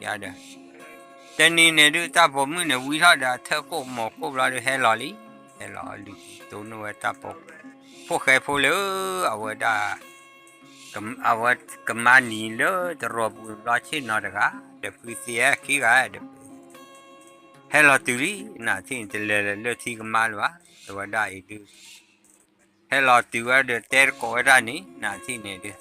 ယၤဒီး တနံၤန့ၣ်ဒုး တၢ်ပိာ်မုၣ်န့ၣ် ဝံထီၣ်ဒီးအထၢၣ်ကိၣ်မီၤကိၣ်ဘျီဒုး ဟဲလီၤလံ, ဟဲလီၤအီလုၢ်ထံ တိၢ်နီၣ်ဝဲတၢ်ပိာ်, ဖိၣ်ဃဲဖိလၢ အဝဲဒၣ် အဝဲကမါနံၤလၢတရီပူၤဘျီ ဆ့ၣ်နီၤတဂၤ ဒီးဖုသ့ၣ်ခံဂၤဒီး ဟဲလီၤတုၤလံ, နၤထံၣ်န့ၣ် တလဲၤလၢထံကမါလၢၤဘၣ်, တဲဝဲဒၣ်အံၤဒုး ဟဲလီၤတုၤဝဲဒီးတဲတကိးဝဲတၢ်န့ၣ် နၤထံၣ်န့ၣ်ဒုး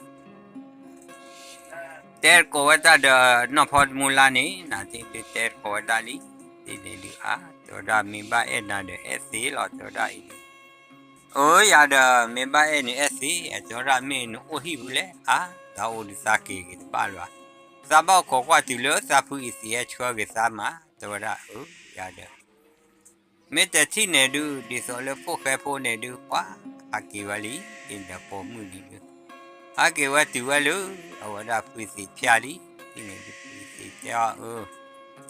တဲတကိးဝဲတၢ်ဒီးနီၢ်ဖီတမူလါန့ၣ် နၤထံၣ်န့ၣ်ဒုး တဲတကိးဝဲတၢ်လံ, ထံၣ်န့ၣ်ဒုးအါ တဲဝဲဒၣ်မ့ၢ်ဘၣ်အဲၣ်နၤဒီးအဲၣ်သ့လီၤ တဲဝဲဒၣ်အံၤဒုး, အၢ ယၤဒီး မ့ၢ်ဘၣ်အဲၣ်န့ၣ်အဲၣ်သ့ တဲဝဲဒၣ်မ့ၢ်နအိၣ်ဟံၣ်ပူၤလဲၣ် အါ သးအိၣ်ဒုးသးက့ၤက့ၤတဘၣ်လၢၤဘၣ်, သးဘၣ်အိၣ်ခိးကွၢ်တုၤလၢသးဖုအံၤသ့ဟဲဆှၢက့ၤသးမး တဲဝဲဒၣ်အၢ ယၤဒီး မ့ၢ်တထံၣ်န့ၣ်ဒုး ဒ်သိးလၢဖိၣ်ဃဲဖိန့ၣ်ဒုး ပှၤဟးက့ၤဝဲလံ, ဒီးပိာ်မုၣ်န့ၣ်ဒုး ဟးက့ၤဝဲတုၤဝဲလၢ အဝဲဒၣ်ဖုသ့ၣ်ဖျါလံ, ထံၣ်န့ၣ်ဒုး ဖုသ့ၣ်တဲအီၤအၢ,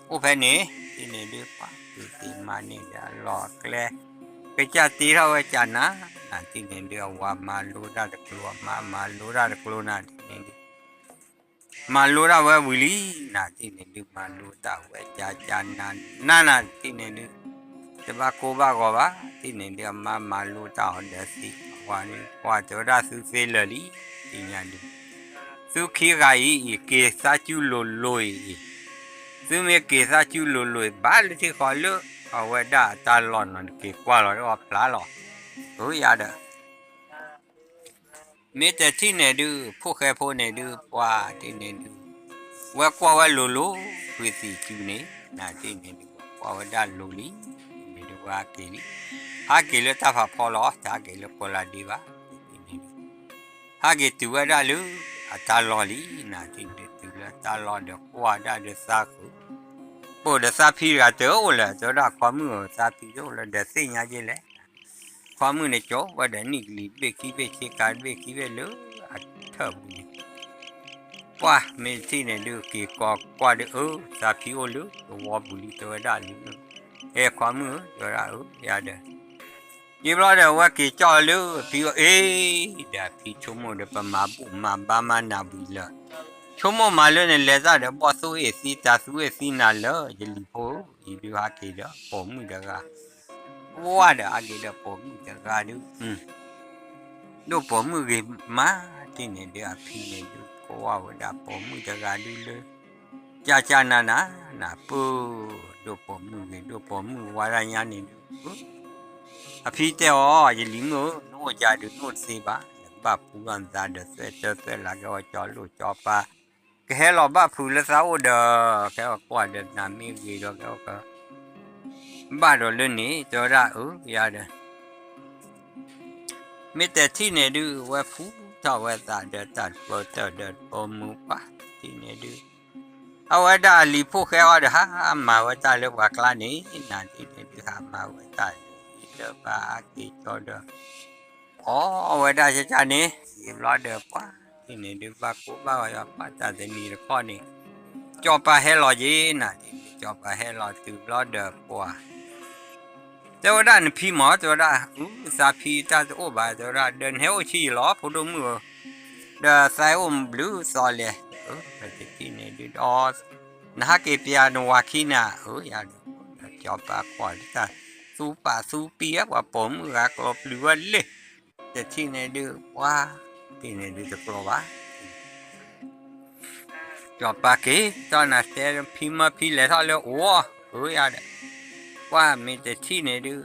အိၣ်ဖဲန့ၣ်, ထံၣ်န့ၣ်ဒုး ပှၤဖုသ့ၣ်မၤန့ၢ်ဒီးအလီၢ်အကျဲ, ကစၢ်တ့ထီၣ်ဝဲကၢ်နၤ, နၤထံၣ်န့ၣ်ဒုး အဝၤမၤလိတၢ်တကျိၤ အမါမၤလိတၢ်တကျိၤ နၤထံၣ်န့ၣ်ဒုး မၤလိတၢ်ဝဲဝံၤလံ, နၤထံၣ်န့ၣ်ဒုး မၤလိတၢ်ဝဲကၢ်ကၢ်နၤ နၤနၤထံၣ်န့ၣ်ဒုး တဘၣ်ကိၢ်ဘၣ်ဂီၤဘၣ်, ထံၣ်န့ၣ်ဒုး အမါမၤလိတၢ်အီၤဒီးသ့ၣ် အဝၤဒုး ပှၤတဲဝဲဒၣ်သုသ့လၢာ်လံ, သ့ၣ်ညါဒုး သုခံဂၤအံၤအံၤ က့ၤသးစုလိၤလိၤအံၤအံၤ, သုမ့ၢ်က့ၤသးစုလိၤလိၤအံၤ ဘၣ်လၢထံၣ်ဃီလၢ အဝဲဒၣ်အတၢ်လီၢ်နီၤ နက့ၤကွၢ်လီၤဒီးအီၤဖျါလီၤ, အၢ ယၤဒီး မ့ၢ်တထံၣ်န့ၣ်ဒုး ဖိၣ်ဃဲဖိန့ၣ်ဒုး ပှၤထံၣ်န့ၣ်ဒုး ဝဲကွၢ်ဝဲလိၤလိၤ ဖုသ့ၣ်စုန့ၣ် နၤထံၣ်န့ၣ်ဒုး ကွၢ်ဝဲဒၣ်လိၤလံ, ထံၣ်န့ၣ်ဒုး ဝဲဟးက့ၤလံ, ဟးက့ၤလၢတၢ်ဖးဖီလီၤ, တဟးက့ၤလၢကီၢ်လၢ်ဒ့ဘၣ်, ထံၣ်န့ၣ်ဒုး ဟးက့ၤတုၤဝဲဒၣ်လၢ အတၢ်လီၢ်လံ, နၤထံၣ်န့ၣ်ဒုး တုၤလၢတၢ်လီၢ်ဒီးကွၢ်ဒၣ်ဒီးသးခု ပိာ်ဒီးသးဖံတဂၤတအိၣ်လၢၤ, တဲဝဲဒၣ်ခွါမုၣ်ဧၢ သးဖံတအိၣ်လၢၤ ဒီးသ့ၣ်ညါယဲလဲၣ်, ခွါမုၣ်န့ၣ် ကၠီဝဲဒီးနံၣ်ကလံၤတဘ့ၣ်ခံဘ့ၣ် ဆ့ကၤတဘ့ၣ်ခံဘ့ၣ်လၢအထၢၣ်ပူၤန့ၣ်, ပှၤမ့ၢ်တထံၣ်န့ၣ်ဒုး က့ၤကိးကွၢ်ဒုးအၢ သးဖံအိၣ်လၢသဝီပူၤလံ တဲဝဲဒၣ်လံ, အဲ ခွါမုၣ်ဧၢ တဲဝဲဒၣ်အၢ ယၤဒီး ယံၤဘျီဒီး အဝဲက့ၤကၠီလၢအဖံအိၣ်အ့ၣ်, ဒီးအဖံဆိကမိၣ်ဒီး ပမၤဘူၣ်မၤဘါမၤနၤဝံၤလၢာ်, ဆိကမိၣ်မးလၢနလဲၤတၢ်ဒီး ဘီၣ်သိၣ်အ့ၣ်သံ တၤသူအ့ၣ်သံနၤလၢာ် ယလံၤဖိဧၢ, ယဒုးဟးက့ၤဒီးပိာ်မုၣ်တဂၤ, ဝါဒီးဟးက့ၤဒီးပိာ်မုၣ်တဂၤဒုး ဒိၣ်ပိာ်မုၣ်ဂ့ၤမး, ထံၣ်န့ၣ်ဒုး အဖံန့ၣ်ဒုး ကွၢ်ဝဲဒၣ်ပိာ်မုၣ်တဂၤဒုးလၢ ကၢ်ကၢ်နၤနၤ, နၤပၢၢ်, ဒိၣ်ပိာ်မုၣ်ဂ့ၤ ဒိၣ်ပိာ်မုၣ်ဝါဒၣ်ညါန့ၣ်ဒုး, အဖံတဲအီၤ ယလံၤမုၣ်ဧၢ, နအိၣ်ယၤဒုး နအိၣ်တသ့ဘၣ်, ပာ်ဖှူလီၤနသးဒီးသွဲၣ်တၢသွဲၣ်လး ကဲဝဲကၠီလိၣ်ကၠီပၤ ကဟဲလီၤဘၣ်ဖုးလၢသးအိၣ်ဒီး ကဲဝဲကွၢ်ဒီးနၤမ့ၢ်ဂ့ၤဒီး ကဲဝဲက ဘၣ်ဒီးလၢန့ၣ် တဲဝဲဒၣ်အၢယၤဒီး မ့ၢ်တထံၣ်န့ၣ်ဒုး ဝဲဖှူထီၣ်ဝဲသးဒီးတၢ်တပၢတၢၢ်ဒီးတပၢမုာ်ပှၢ် တထံၣ်န့ၣ်ဒုး အဝဲဒၣ်အလံၤဖိၣ်ဃဲအီၤဒီး ဟးမၤဝဲတၢ်လၢပှၤကျါန့ၣ် နၤတထံၣ်န့ၣ်ဒုး ဟးမၤဝဲတၢ်လၢဘၣ်ဟးက့ၤကၠီဒီး အီၣ်ဝဲဒၣ်ကၠၢ်ကၠၢ်န့ၣ် ယံာ်ဘျီဒီးပှၢ် တထံၣ်န့ၣ်ဒုး ဘၣ်ကိးဘၣ်ဂီၤယွၤပှၢ်တၢ်တနံၤတခီန့ၣ် ကၠီပၤဟဲလီၤက့ၤ နၤတထံၣ်န့ၣ် ကၠီပၤဟဲလီၤတုၤဘျီဒီးပှၢ် တဲဝဲဒၣ်နဖံမၢ် တဲဝဲဒၣ် အုသးဖံတၢ်တအိၣ်ဘၣ် တဲဝဲဒၣ် ဒီးနဟဲအိၣ်ဆံးယံာ်လီၤ ဖိဒိၣ်မုၣ်ဧၢ ဒီးသးအိၣ်ဘျုးသီလဲၣ် တထံၣ်န့ၣ်ဒုး ဒီး နဟးက့ၤပျးနဝၤခံနၤ အၢယၤဒီး ကၠီပၤကွၢ်တၢ် သူပာ်သူပံၤဝဲ ပှၤပိာ်မုၣ်ဂၤကျီၤပျုၤဝဲလံ တထံၣ်န့ၣ်ဒုး ပှၢ် တထံၣ်န့ၣ်ဒုးတကျီၤဘၣ် ကၠီပၤက့ၤ တီၢ်နၤတဲဖံမၢဖံလဲၤထီၣ်လၢအအိၣ် အၢယၤဒီး ပှၢ်မ့ၢ်တထံၣ်န့ၣ်ဒုး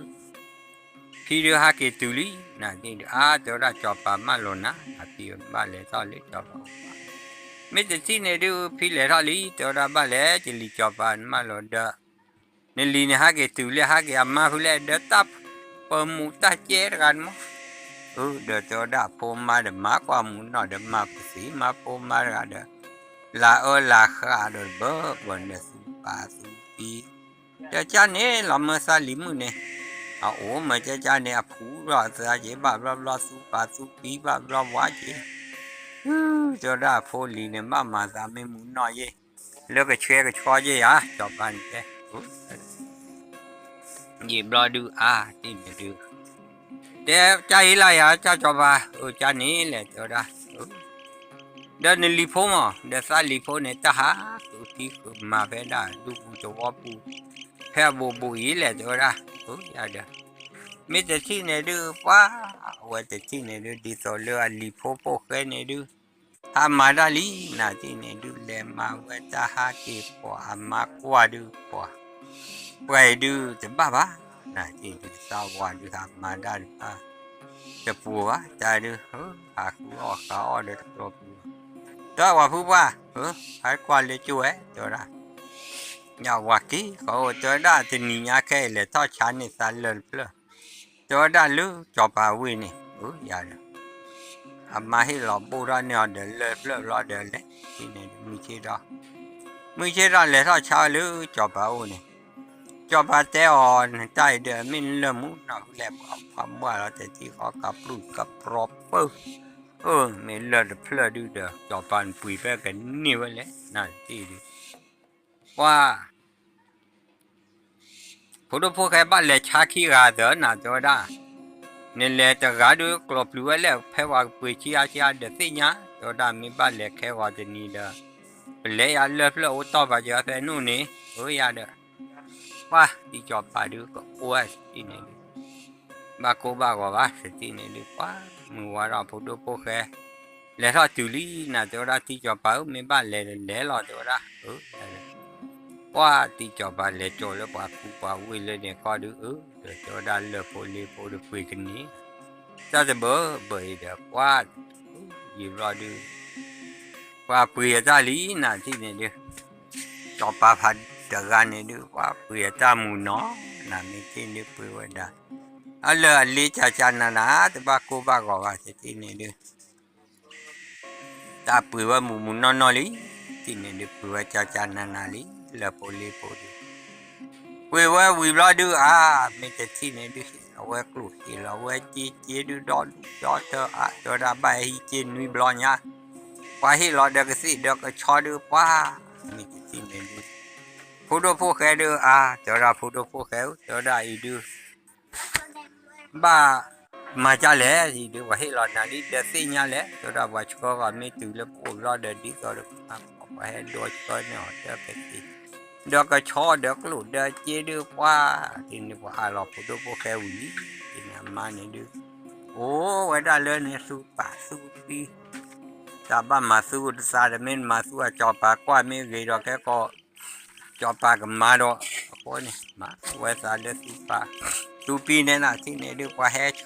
ဖံဒုးဟးက့ၤတုၤလံ နၤတထံၣ်ဒုး အါ တဲဝဲဒၣ်ကၠီပၤမၢလိာ်နၤ နဖံဘၣ်လဲၤထီၣ်လၢကၠီပၤအိၣ် မ့ၢ်တထံၣ်န့ၣ်ဒုး ဖံလဲၤထီၣ်လံ တဲဝဲဒၣ်ဘၣ်လဲၤကလံၤကၠီပၤနမၢလိာ်ဒီး နလံၤန့ၣ်ဟးက့ၤတုၤလၢဟးက့ၤအမါဖုလဲၣ် ဒီးတၢ်ပၢမူးတၢ်ကဲတဂၤန့ၣ်မး အၢ ဒီးတဲဝဲဒၣ်ဖိမါဒီးမၤကွၢ်မူးနီၢ်ဒီးမၤပသံမၤဖိမါတဂၤဒီး လၤအၢလၤဃးဒီးဘၢဘၢဒီးသူပာ်သူပံၤ ဒီးကၠၢ်န့ၣ် လီၤမၢသးလံၤမုၣ်န့ၣ် အအိၣ်မၢကၠၢ်ကၠၢ်န့ၣ် အဖှူထီၣ်အသးက့ၤ ဘၣ်ဘျီဘျီသူပာ်သူပံၤ ဘၣ်ဘျီဝါက့ၤ တဲဝဲဒၣ်ဖိလံၤန့ၣ် ဘၣ်မၤသးမ့ၢ်မူးနီၢ်ယ့ၢ် လၢကဆှဲကဆှီယ့ၢ်ဧါ ကၠီပၤန့ၣ်တဲ ယံာ်ဘျီဒုးအါ တထံၣ်န့ၣ်ဒုး တဲကၠၢ်အံၤလၢယၤ ကၠၢ်ကၠီပၤ အၢ ကၠၢ်န့ၣ်လဲၣ် တဲဝဲဒၣ် ဒီးနလံၤဖိမး ဒီးသးလံၤဖိန့ၣ် တၢ်ဟးဃုာ်ဖံးဃုာ်မၤဖဲဒၣ်ဒူပူၤသဝီပူၤ ဖဲအဘူးဘူးအံၤလဲၣ် တဲဝဲဒၣ် အၢ ယၤဒီး မ့ၢ်တထံၣ်န့ၣ်ဒုး ပှၢ် အဝဲတထံၣ်န့ၣ်ဒုး ဒ်သိးလၢအလံၤဖိပိာ်ဃဲန့ၣ်ဒုး ဟးမၤတၢ်လံ နၤတထံၣ်န့ၣ်ဒုး လဲၤမၤဝဲတၢ်ဟးက့ၤပှၤအမါကွၢ်ဒုးပှၤ ပှၤအံၤဒုးတဘၣ်ဘၣ် နၤတထံၣ်န့ၣ် သးဝၤဒုးဟးမၤတၢ်တဘၣ် တပူၤဘၣ် တၢ်ဒုး ဟးဃုအီၣ်ဃးအီၣ်ဒီးတကျီၤပူၤ တၢ်ဝၤဖုပှၢ် ဟးကွၢ်လၢကၠိဝဲ တဲဝဲဒၣ် ညၣ်ဝၤက့ၤ ဃီအိၣ် တဲဝဲဒၣ် တနံၤညါခဲအံၤလဲၤထီၣ်ဆါန့ၢ်သးလၢၢ်တဖျၢၣ် တဲဝဲဒၣ်လၢကၠီၤပၤဝ့ၢ်န့ၣ် အၢ ယၤဒီး အမါဟ့ၣ်လီၤဘိၣ်ထီၣ်န့ၢ်အီၤဒီးလၢၢ်တဖျၢၣ်ဘျီဒီးလဲၤ တထံၣ်န့ၣ်ဒုး မုၢ်ဆ့ၣ်ထီၣ် မုၢ်ဆ့ၣ်ထီၣ်လဲၤထီၣ်ဆါဝဲလၢကၠီၤပၤအိၣ်န့ၣ် ကၠီၤပၤတဲအီၤ နတၢ်အံၤဒီးမ့ၢ်နလၢၢ်မူနီၢ်ဖုလဲၣ် ပှၤဘှၣ်လီၤတထံၣ်ဃီ ကပျုၢ်ကပြီပၢၢ် အၢ မ့ၢ်လၢၢ်တဖျၢၣ်ဒုးဒီး ကၠီၤပၤနပှ့ၤဖဲကန့ၢ်ဝဲလဲၣ် နၤတထံၣ်ဒုး ပှၢ် ဖိဒိၣ်ဖိၣ်ဃဲဘၣ်လဲၤဆါခံဂၤသၢနၤ တဲဝဲဒၣ် နလဲၤတဂၤဒုးကျီၤပျုၤဝဲလဲၣ် ဖဲပှၤကပှ့ၤဆံအါဆံအါဒီးသ့ၣ်ညါ တဲဝဲဒၣ် မ့ၢ်ဘၣ်လဲၤခဲဂီၤတနံၤဒီး ပလဲၤယၤလၢၢ်ဖျၢၣ်အိၣ်တီၢ်ပာ်စၢၤဖဲန့ၣ်န့ၣ် အၢ ယၤဒီး ပှၢ် တံၤကၠီၤပၤဒုးကအိၣ်ဝဲတထံၣ်န့ၣ်ဒုး ဘၣ်ကိးဘၣ်ဂီၤဘၣ် တထံၣ်န့ၣ်ဒုး ပှၢ် မုၢ်ဝါထီၣ်ဖိဒိၣ်ဖိၣ်ဃဲ လဲၤထီၣ်တုၤလံနၤ တဲဝဲဒၣ် တံၤကၠီၤပၤဧၢ မ့ၢ်ဘၣ်လဲၤလဲၤလီၤ တဲဝဲဒၣ် အၢ ပှၢ်တံၤကၠီၤပၤလဲၤကၠီၤလၢပှၤဖုပှၤဝ့ၢ်လၢန့ၣ်ခီဒုး အၢ ဒီးတဲဝဲဒၣ်လၢၢ်ဖိလ့ဖိဒုးပှ့ၤကန့ၢ် တၢ်တဘၢဘၢအံၤဒီး ပှၢ် ယံာ်ဘျီဒုး ပှၤပှ့ၤအတၢ်လံနၤတထံၣ်န့ၣ်ဒုး ကၠီၤပၤဖးတဂၤန့ၣ်ဒုး ပှၤပှ့ၤအတၢ်မုာ်နီၢ် နၤမ့ၢ်တထံၣ်ဒုးပှ့ၤဝဲဒၣ် အလၢၢ်အလ့ကၠၢ်ကၠၢ်နၤနၤ တဘၣ်ကိၢ်ဘၣ်ဂီၤဘၣ်တထံၣ်န့ၣ်ဒုး တၢ်ပှ့ၤဝဲမုာ်မုာ်နီၢ်နီၢ်လံ တထံၣ်န့ၣ်ဒုး ပှ့ၤဝဲကၠၢ်ကၠၢ်နၤနၤလံ လၢၢ်ဖိလ့ဖိဒုး ပှ့ၤဝဲဝံၤဘျီဒုးအါ မ့ၢ်တထံၣ်န့ၣ်ဒုး ဟ့ၣ်လီၤဝဲကျိၣ်ဟ့ၣ်လီၤဝဲစ့ စ့ဒုးဒီဒူၣ်ဒီထၢအါ တဲဝဲဒၣ်ဘၣ်ဟံးစ့နွံဘျီညါ ပှၤဟ့ၣ်လီၤဒီးကသ့ၣ်ဒီးကဆီဒုးပှၢ် မ့ၢ်တထံၣ်န့ၣ်ဒုး ဖိဒိၣ်ဖိၣ်ဃဲဒုးအါ တဲဝဲဒၣ်ဖိဒိၣ်ဖိၣ်ဃဲဧၢ တဲဝဲဒၣ်အံၤဒုး ဘၣ်မၤဒ်လဲၣ် အံၤဒုး ပှၤဟ့ၣ်လီၤနၤလံဒီးသ့ၣ်ညါလဲၣ် တဲဝဲဒၣ်ပှၤဆှၢဂီၤမ့ၢ်တုၤလၢပအိၣ်ဘျီဒီးဒ်သိးဒီး ပှၤဟဲဒိးဆှၢန့ၢ်အီၤဒီးကသ့ၣ် ဒီးကဆီဒီးကျိၣ်ဒီးစ့ဒုးပှၢ် တထံၣ်န့ၣ်ပှၤအးလီၤဖိဒိၣ်ဖိၣ်ဃဲဝံၤလံ တထံၣ်န့ၣ်အမါန့ၣ်ဒုး အိၣ်ဝဲဒၣ်လၢန့ၣ်သူပာ်သူပံၤ တၢ်ဘၣ်မၤသူတသးဒီး မ့ၢ်မၤသူအကၠီၤပၤကွၢ်မ့ၢ်ဂ့ၤဒီးခဲကိာ် ကၠီၤပၤကမၤဒီး အဃိန့ၣ် မၤဝဲသးလၢသူပာ်သူပံၤန့ၣ်နၤ တထံၣ်န့ၣ်ဒုး ပှၤဟဲဆှ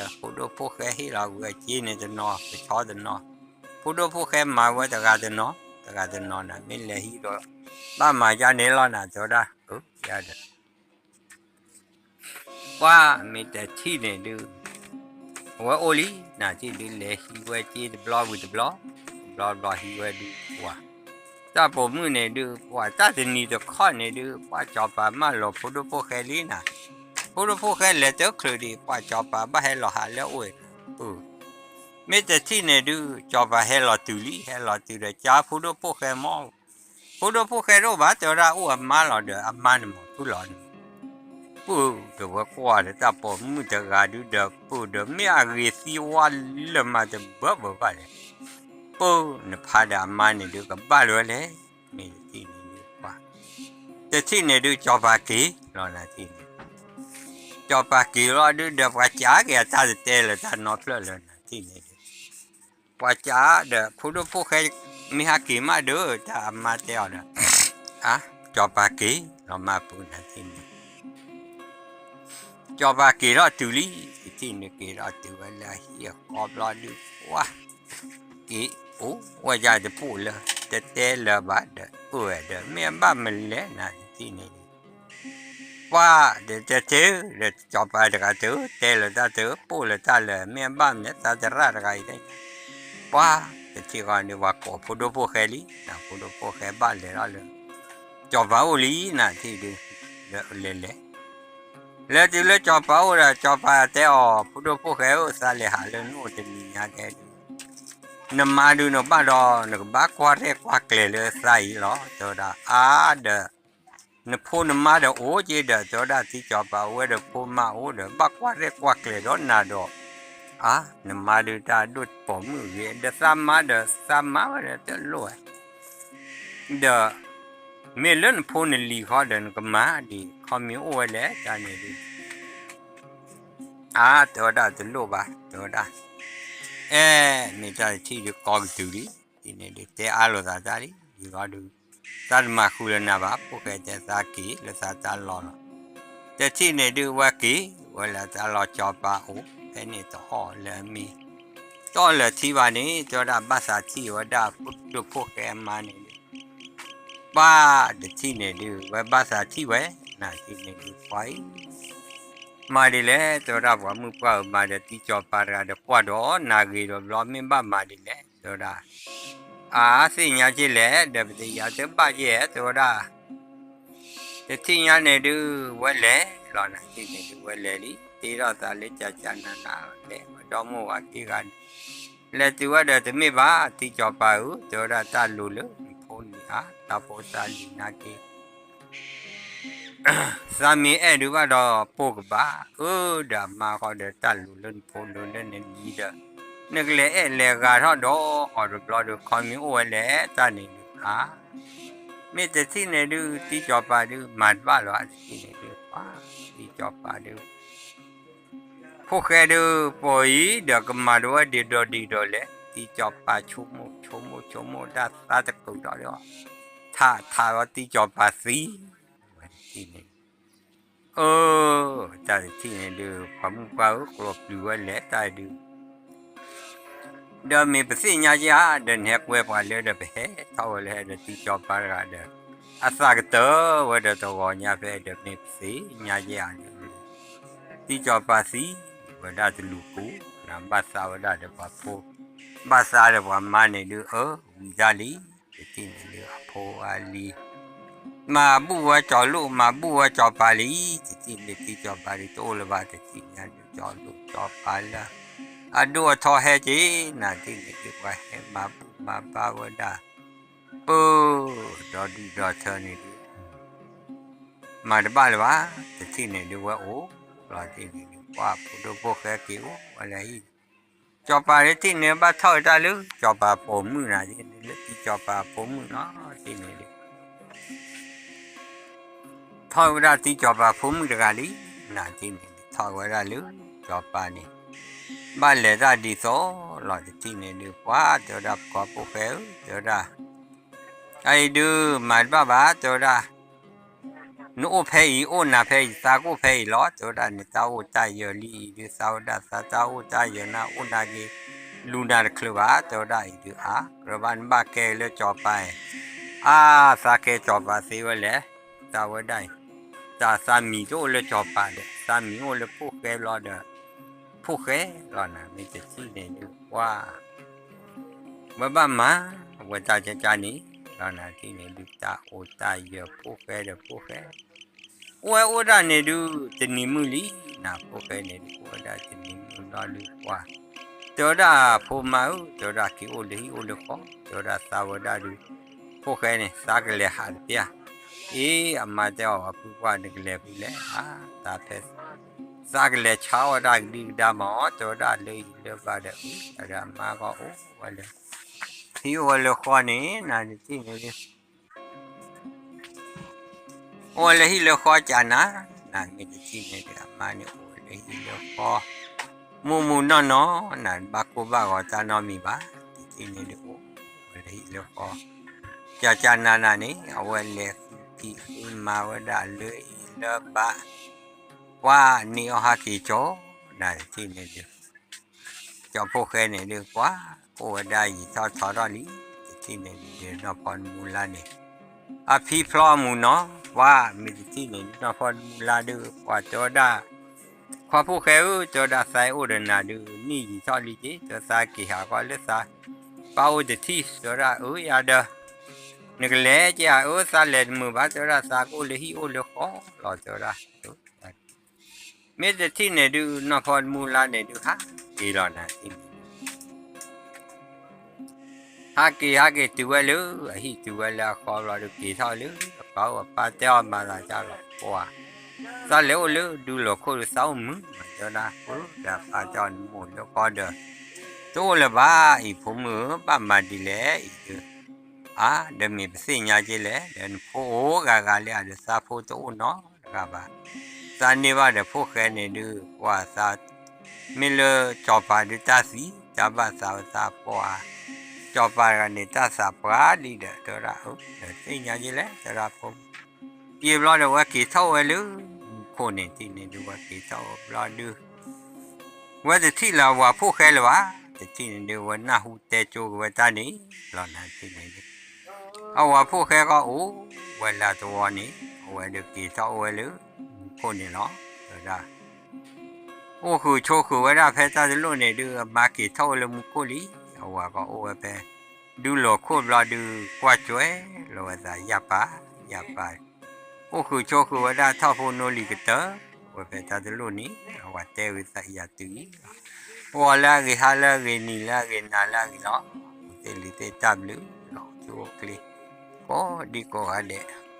မ့ၢ်တၢ်တမံၤလၢအကဲထီၣ်သးလၢ ဖိဒိၣ်ဖိၣ်ဃဲဟ့ၣ်လီၤဝဲအစ့န့ၣ်တနီၤ ကဆီတနီၤ, ဖိဒိၣ်ဖိၣ်ဃဲမၤဝဲတဂၤတနီၤ တဂၤတနီၤန့ၣ် မ့ၢ်လဲၤဟံးဒီး ဘၣ်မၤဒ်န့ၣ်လီၤနၤ တဲဝဲဒၣ်, ယဒီး ပှၢ်မ့ၢ်တထံၣ်န့ၣ်ဒုး အဝဲအိၣ်လံ နၤထံၣ်ဒုး လဲၤဟံးဝဲစ့တဘျီဝံၤတဘျီ, တဘျီဘျီဟံးဝဲဒုး ပှၢ် တၢ်ပိာ်မုၣ်န့ၣ်ဒုး ပှၢ်တၢ်တနံၤတခီန့ၣ်ဒုး ပှၢ်စီၤပၤမၢလီၤဖိဒိၣ်ဖိၣ်ဃဲလံနၤ, ဖိဒိၣ်ဖိၣ်ဃဲလဲၤတချုးဒံး ပှၢ်စီၤပၤဘၣ်ဟဲလီၤဟးလၢအအိၣ်, မ့ၢ်တထံၣ်န့ၣ်ဒုး စီၤပၤဟဲလီၤတုၤလံ ဟဲလီၤတုၤဒီး ကၢဖိဒိၣ်ဖိၣ်ဃဲမီၢ် ဖိဒိၣ်ဖိၣ်ဃဲတအိၣ်ဘၣ် တဲဝဲဒၣ် အိၣ်အမါလီၤဒီး အမါန့ၣ်မီၢ်ဖုလီၤန့ၣ်, ပၢ်ဒီးဝဲကွၢ်ဒီးတၢ်ပိာ်မုၣ်တဂၤဒုးဒီး ပၢ်ဒီးမ့ၢ်အဂ့ၤသံဝါလၢမၤတဘၢဘၢဘၣ်လဲၣ်, ပၢ်နဖါဒီးအမါန့ၣ်ဒုး ကဘၣ်လၢၤဝဲလဲၣ်, မ့ၢ်တထံၣ်န့ၣ်ဒုး ပှၢ် တထံၣ်န့ၣ်ဒုး စီၤပၤက့ၤလီၤနၤထံၣ်န့ၣ် စီၤပၤက့ၤလီၤဒုးဒီး ပှၤကးက့ၤအတၢ်တတဲလၢၤတၢ်နီတဖျၢၣ်လၢနၤထံၣ်န့ၣ်ဒုး ပှၤကးဒီး ဖိဒိၣ်ဖိၣ်ဃဲ မ့ၢ်ဟဲက့ၤမးဒီး တၢ်အမါတဲအီၤဒီး အါ စီၤပၤက့ၤလီၤမၢ်ပူၤနၤထံၣ်န့ၣ် စီၤပၤက့ၤထီၣ်တုၤလံ တထံၣ်န့ၣ်က့ၤထီၣ်တုၤဝဲလၢအဟံၣ်အဃီဘျီဒုး ပှၢ် က့ၤအိၣ်ဝဲဒၣ်တပိၢ်လၢ တတဲလၢၤဘၣ်ဒီး အိၣ်ဝဲဒီး မ့ၢ်အဘၣ်မလဲၣ်နၤတထံၣ်န့ၣ်ဒုး ပှၢ်ဒီးတဲတ့ၢ်ဒီး စီၤပၤတဂၤတ့ၢ် တဲလၢၤတၢ်တ့ၢ် ပိၢ်လၢၤတၢ်လၢၤ မ့ၢ်အဘၣ်မလဲၣ် သးတရၣ်တဂၤအံၤတဲ ပှၢ်တထံၣ်ဃီန့ၣ် ပှၤကိးဖိဒိၣ်ဖိၣ်ဃဲလံ နၤဖိဒိၣ်ဖိၣ်ဃဲဘၣ်လဲၤထီၣ်လၢ စီၤပၤအိၣ်လံနၤထံၣ်ဒုး လဲၤလဲၤ လဲၤတုၤလၢစီၤပၤအိၣ်ဒီး စီၤပၤတဲအီၤ ဖိဒိၣ်ဖိၣ်ဃဲဧၢ သးလဲၤဟးလၢနအိၣ်တနံၤညါကဲဒုး နမါဒုးနဘၣ်ဒီး နကဘၣ်ကွၢ်ရဲၣ်ကွၢ်ကျဲၤလၢသးအံၤလီၤ တဲဝဲဒၣ် အါဒီး နဖိနမါဒီးအိၣ်က့ဒီး တဲဝဲဒၣ် သံစီၤပၤအိၣ်ဝဲဒီးဖိမါအိၣ်ဒီး ဘၣ်ကွၢ်ရဲၣ်ကွၢ်ကျဲၤဒီးနၤဒီး အါ နမါဒုးတၢ်ဒိၣ်ပိာ်မုၣ်ဂ့ၤ ဒီးသးမါဒီးသးမါဝဲဒီးတလိၣ်ဝဲ ဒီး မ့ၢ်လၢနဖိနလံၤဃီဒီး နကမၤဒ်ခီမ့ၢ်အိၣ်ဝဲလဲၣ် တၢ်န့ၣ်ဒုး အါ တဲဝဲဒၣ်တလိၣ်ဘၣ် တဲဝဲဒၣ် အဲ မ့ၢ်တၢ်တထံၣ်ဒုးကီကတုၤလံ ဒ်န့ၣ်ဒုး တဲအါလိာ်သးတၢ်လံ ဒ်ဃီဒုး သးတမၤဃုာ်လၢနၤဘၣ် ဖိၣ်ဃဲတဲသးက့ၤလၢသးတၢ်လီၢ်လီၤ တထံၣ်န့ၣ်ဒုး ဝဲက့ၤ ဝဲလၢတၢ်လီၢ် စီၤပၤအိၣ် ဖဲန့ၣ်တအီၣ်လၢအမံၤ တအီၣ်လၢထံဘၣ်န့ၣ် တဲဝဲဒၣ်ဘၣ်သးထံၣ်ဝဲဒၣ် ဖိဒိၣ်ဖိၣ်ဃဲအမါန့ၣ်ဒုး ပှၢ်တထံၣ်န့ၣ်ဒုး ဝဲဘၣ်သးထံၣ်ဝဲ နၤထံၣ်န့ၣ်ဒုး ပှၢ်အံၤ မၤဒ်လဲၣ် တဲဝဲဒၣ် ပှၤမုၣ်ပှၢ်ဧၢ မၤဒီးသံစီၤပၤတဂၤဒီး ကွၢ်ဒီးနၤဂ့ၤဒီးဘျီ မ့ၢ်ဘၣ်မၤဒ်လဲၣ် တဲဝဲဒၣ် အါ သ့ၣ်ညါက့လဲၣ် ဒီးပတယၤတဘၣ်က့ တဲဝဲဒၣ် တထံၣ်ညါန့ၣ်ဒုး ဝဲလဲၤလီၤ နၤထံၣ်န့ၣ်ဒုး ဝဲလဲၤလံ တ့ထီၣ်သးလၢကၠးကၠးနၤနၤ လဲၤဝဲဒီမိၢ်ဝၤခံဂၤန့ၣ် လဲၤတုၤဝဲဒီးတမ့ၢ်ဘၣ် သံစီၤပၤဧၢ တဲဝဲဒၣ် တၢ်လိၤလၢနဖိန့ၣ်ဧါ တၢ်ဖိတၢ်လံၤနာ်က့ သးမ့ၢ်အဲၣ်ဒုးဘၣ်ဒီး ပိၢ်ကဘၣ် အၢ ဒီးအမါဃီဒီး တၢ်လိၤလၢနဖိလိၤလၢနလံၤဒီး နကလဲၤအဲၣ်လဲၤဂၤထီၣ်ဒီးအီၤတဘျီဒီး ခီမ့ၢ်အိၣ်ဝဲလဲၣ် တၢ်န့ၣ်ဒုး အါ မ့ၢ်တထံၣ်န့ၣ်ဒုး သံစီၤပၤဒုး မၤတဘၣ်လီၤ တထံၣ်န့ၣ်ဒုး ပှၢ် သံစီၤပၤဒုး ဖိၣ်ဃဲဒုး ပှၤအံၤဒီးကမၤတဝဲဒ်ဒီးဒ်ဒီးလဲၣ် သံစီၤပၤဆိကမိၣ် ဆိကမိၣ်ဆိကမိၣ်တၢ်သးတကုးဒီး ထးထးဝဲသံစီၤပၤသံ ဝဲတထံၣ်န့ၣ် အၢ တၢ်တထံၣ်န့ၣ်ဒုး ပှၤမုၣ်ပှၢ်ဧၢ ကျိးပျုၤဝဲလဲၣ်တၢ်ဒုး ဒီးမ့ၢ်ပသ့ၣ်ညါက့ဧါ ဒီးနဟဲကွဲပှၤလၢဒီးပဟဲထီၣ်ဝဲလၢဟဲဒီးသံစီၤပၤတဂၤဒီး အသးကတၢၢ်ဝဲဒီးတဂီၤညါဖဲဒီးမ့ၢ်ပသ့ၣ်ညါက့ဧါန့ၣ် သံစီၤပၤသံဝဲဒၣ်တလူၤကိၢ် နဘၣ်သးဝဲဒၣ်ဒီးပှၤဖိ ဘၣ်သးဒီးပှၤမါန့ၣ်ဒုး အၢ ဝံၤတၢ်လံ တထံၣ်န့ၣ်ဒုး အဖိအလံၤ မၤဘူၣ်ဝဲစီၤလိၣ် မၤဘူၣ်ဝဲစီၤပၤလံ တထံၣ်န့ၣ် သံစီၤပၤဒုး တအိၣ်လၢၤဘၣ် တထံၣ်ညါဒုး စီၤလိၣ်စီၤပၤလၢ အဒိၣ်အထီဟဲက့ၤ နၤတထံၣ်န့ၣ်ဒုး ပှၤဟဲမၤဘူၣ်မၤဘါဝဲဒၣ် ပၢ် ဒီဒုၣ်ဒီထၢန့ၣ်ဒုး မၤတဘၣ်လၢၤဘၣ် တထံၣ်န့ၣ်ဒုး ဝဲအိၣ်လီၤတထံၣ်န့ၣ်ဒုး ပှၤဖိဒိၣ်ဖိၣ်ဃဲက့ၤအိၣ်ဝဲလၢဟံၣ် စီၤပၤတထံၣ်န့ၣ် ဘၣ်ထီၣ်ဝဲတၢ်လၢ စီၤပၤပိာ်မုၣ်နၤတထံၣ်န့ၣ် လၢသံစီၤပၤအဖိမုၣ်လီၤတထံၣ်န့ၣ်ဒုး ထီၣ်ဝဲဒၣ်သံစီၤပၤဖိမုၣ်တဂၤလံ နၤတထံၣ်န့ၣ်ဒုး ထီၣ်ဝဲဒၣ်လၢ စီၤပၤန့ၣ် ဘၣ်လဲၤတၢ်ဒ်သိး လီၤတထံၣ်န့ၣ်ဒုး ပှၤတဲဝဲဒၣ် ပှၤဖိၣ်ဃဲဧၢ တဲဝဲဒၣ်, အအံၤဒုး မၤတဘၣ်ဘၣ် တဲဝဲဒၣ်, နအိၣ်ဖဲအံၤ အိၣ်နၤဖဲအံၤ သးကအိၣ်ဖဲအံၤလီၤ တဲဝဲဒၣ်, နတၢ်အိၣ်တၢ်ယၢၤလံအံၤဒုး သးဝဲဒၣ် သးတၢ်အိၣ်တၢ်ယၢၤနၤ အိၣ်နၤက့ၤ လူၤနၤတချုးဘၣ် တဲဝဲဒၣ်အံၤဒုး အါ ကြၢးဘၣ်နဘၣ်ကဲလၢကၠီၤပၤအံၤ, အါ သးကဲကၠီၤပၤသ့ဝဲလဲၣ်, သးဝဲဒၣ်အံၤ, တၢ်သးမံၤတအိၣ်လၢကၠီၤပၤဒီး သးမံၤအိၣ်လၢဖိၣ်ဃဲဘျီဒီး, ဖိၣ်ဃဲလီၤနၤမ့ၢ်တထံၣ်န့ၣ်ဒုး ပှၤ ဝဲဘၣ်မၤ ဝဲတၢ်ကကါန့ၣ် လီၤနၤတထံၣ်န့ၣ်ဒုး တၢ်အိၣ်တၢ်ယၢၤဖိၣ်ဃဲဒီးဖိၣ်ဃဲ အိၣ်ဝဲအိၣ်ဒၣ်န့ၣ်ဒုး တနံၤမုၢ်လံ, နဖိၣ်ဃဲန့ၣ်ဒုး အိၣ်ဝဲဒၣ်တနံၤမုၢ်ဘျီဒုး ပှၤ တဲဝဲဒၣ် ဖိမါဧၢ တဲဝဲဒၣ် က့ၤအိၣ်လၢဟံၣ်အိၣ်လၢဃီ တဲဝဲဒၣ် သးဝဲဒၣ်ဒုး ဖိၣ်ဃဲန့ၣ် သးကလဲၤဟးတပျၢ်, အ့ အမါတဲအီၤ အဖုပှၢ် နကလဲၤဖဲလဲၣ် အါ သးဖဲ သးကလဲၤဆါအီၣ်တၢ်ကဒံကဒါမး တဲဝဲဒၣ် လၢအံၤလၢဘၣ်ဒီး အု ဒီးအမါကအိၣ်ဝဲလၢ ဟံၣ်အိၣ်ဝဲလၢဃီန့ၣ် နတထံၣ်န့ၣ်ဒုး အိၣ်ဝဲလၢဟံၣ်လၢဃီကနၤ, နမ့ၢ်တထံၣ်န့ၣ်ဒုး အမါန့ၣ်အိၣ်ဝဲလၢဟံၣ်လၢဃီ, မူးမူးနီၢ်နီၢ် နတဘၣ်ကိၢ်ဘၣ်ဂီၤတၢ်နီတမံၤဘၣ်, တထံၣ်န့ၣ်ဒုး အိၣ်ဝဲလၢဟံၣ်လၢဃီ, ကကနၤနၤန့ၣ် အဝဲလဲၤဃုထံဃုမၤဝဲဒၣ်လၢအံၤလၢဘၣ်, ပှၤန့ၢ်အီၣ်ဟးက့ၤကၠီ, နတထံၣ်န့ၣ်ဒုး ကၠီဖိၣ်ဃဲန့ၣ်ဒုး ပှၤ အိၣ်ဝဲဒၣ်ယံာ်ထီၣ်ထီထီၣ်လံ, တထံၣ်န့ၣ်ဒုး နီၢ်ဖီတမူလါန့ၣ် အဖံဖျီအမူးနီၤ, ပှၤမ့ၢ်တထံၣ်န့ၣ်ဒုး နီၢ်ဖီတမူလါဒုး ပှၤတဲဝဲဒၣ်, ခွါဖိၣ်ဃဲဧၢ တဲဝဲဒၣ် သးအိၣ်ဒီးနၤဒုး နံၣ်ယံာ်ထီၣ်လံက့ၤ, တဲသးက့ၤဟးကွၢ်လၢသး ပၢ်အိၣ်တထံၣ် တဲဝဲဒၣ် အၢ ယၤဒီး နကလဲၤက့ၤဧါ, အၢ သးလဲၤတမုာ်ဘၣ် တဲဝဲဒၣ် သးကအိၣ်လၢဟံၣ်အိၣ်လၢဃီလီၤ တဲဝဲဒၣ် မ့ၢ်တထံၣ်န့ၣ်ဒုး နီၢ်ဖီတမူလါန့ၣ်ဒုး ဟးက့ၤလီၤနၤတထံၣ်န့ၣ်ဒုး ဟးက့ၤ ဟးက့ၤတုၤဝဲလၢ အဟံၣ်တုၤဝဲလၢအဃီဘျီဒုး က့ၤထီၣ်လၢ အပၢ်အိၣ် အပၢ်တဲအီၤ မၤသးဒ်လဲၣ် ပှၤ သးလဲၤအိၣ်လၢဒူလိာ်ခိၣ်ဒုး သးအိၣ်မုာ်မး တဲဝဲဒၣ် အၢ ဒီးအပၢ်တဲအီၤ နမ့ၢ်အိၣ်လၢဃီဒီး တအိၣ်လၢၤဘၣ်အံၤ ဖိမုၣ်ဧၢ ဘၣ်မၤဒ်လဲၣ်အံၤဒုး အါ ဒီးမ့ၢ်ပသ့ၣ်ညါက့လဲၣ် ဒီးနဖိအိၣ်ဂၤဂၤလံဧါဒီး သးဖိတအိၣ်နီတဂၤဘၣ်. သးန့ၢ်ဘၣ်ဒီးဖိၣ်ဃဲန့ၣ်ဒုး ကွၢ်သး မ့ၢ်လၢကၠီၤပၤဒုးတၢ်သံ တၢ်ဘၣ်သးဝဲသးပှၢ် ကၠီၤပၤတဂၤန့ၣ် တၢ်သးပှၢ်လံဒီး တဲဝဲဒၣ် အၢ ဒီးသ့ၣ်ညါက့လဲၣ် တဲဝဲဒၣ်ဖိ ယံာ်ဘျီဒီး ဝဲက့ၤထီၣ်ဝဲလၢမူခိၣ်န့ၣ် တထံၣ်န့ၣ်ဒုး ဝဲက့ၤထီၣ်ဝဲဘျီဒုး ဝဲတထံၣ်လၢအဝၤဖိၣ်ဃဲလၢၤဘၣ်. တထံၣ်န့ၣ်ဒုး ဝဲနၢ်ဟူတဲကၠိက့ၤဝဲတၢ်န့ၣ်လီၤ နၤတထံၣ်န့ၣ်ဒုး အဝၤဖိၣ်ဃဲကီးအိၣ်ဝဲလၢအသဝီန့ၣ် အဝဲဒုးက့ၤထီၣ်အိၣ်ဝဲလၢမူခိၣ်န့ၣ်လီၤ တဲဝဲဒၣ် အိၣ်ဃုာ်ဆိးဃုာ်ဝဲဒၣ်ဖဲတၢ်တလိၣ်န့ၣ်ဒုး အမါက့ၤထီၣ်အိၣ်လၢမူခိၣ်လံ. အဝၤကီးအိၣ်ဝဲဖဲ ဒူလိာ်ခိၣ်ဘျီဒုး ကွၢ်ကွဲလီၤဝဲသး ယၢ်ပၢ် ယၢ်ပၢ် အိၣ်ဃုာ်ဆိးဃုာ်ဝဲဒၣ်ထီၣ်ဖိနီၢ်လံၤကတၢၢ် အိၣ်ဝဲဖဲတၢ်တလိၣ်န့ၣ် အဝၤတဲဝဲသး ယၤတုၤအံၤလီၤ. အိၣ်အီၤလၢအဂ့ၤ ဟါလၢအဂ့ၤ နံၤလၢအဂ့ၤ နၤလၢအဂ့ၤလီၤ. အိၣ်သ့ၣ်လံၤသ့ၣ်တၢ်ဘျုးလီၤ အိၣ်ဆူၣ်အိၣ်ချ့ ကိးဒံကိးဂၤဒဲး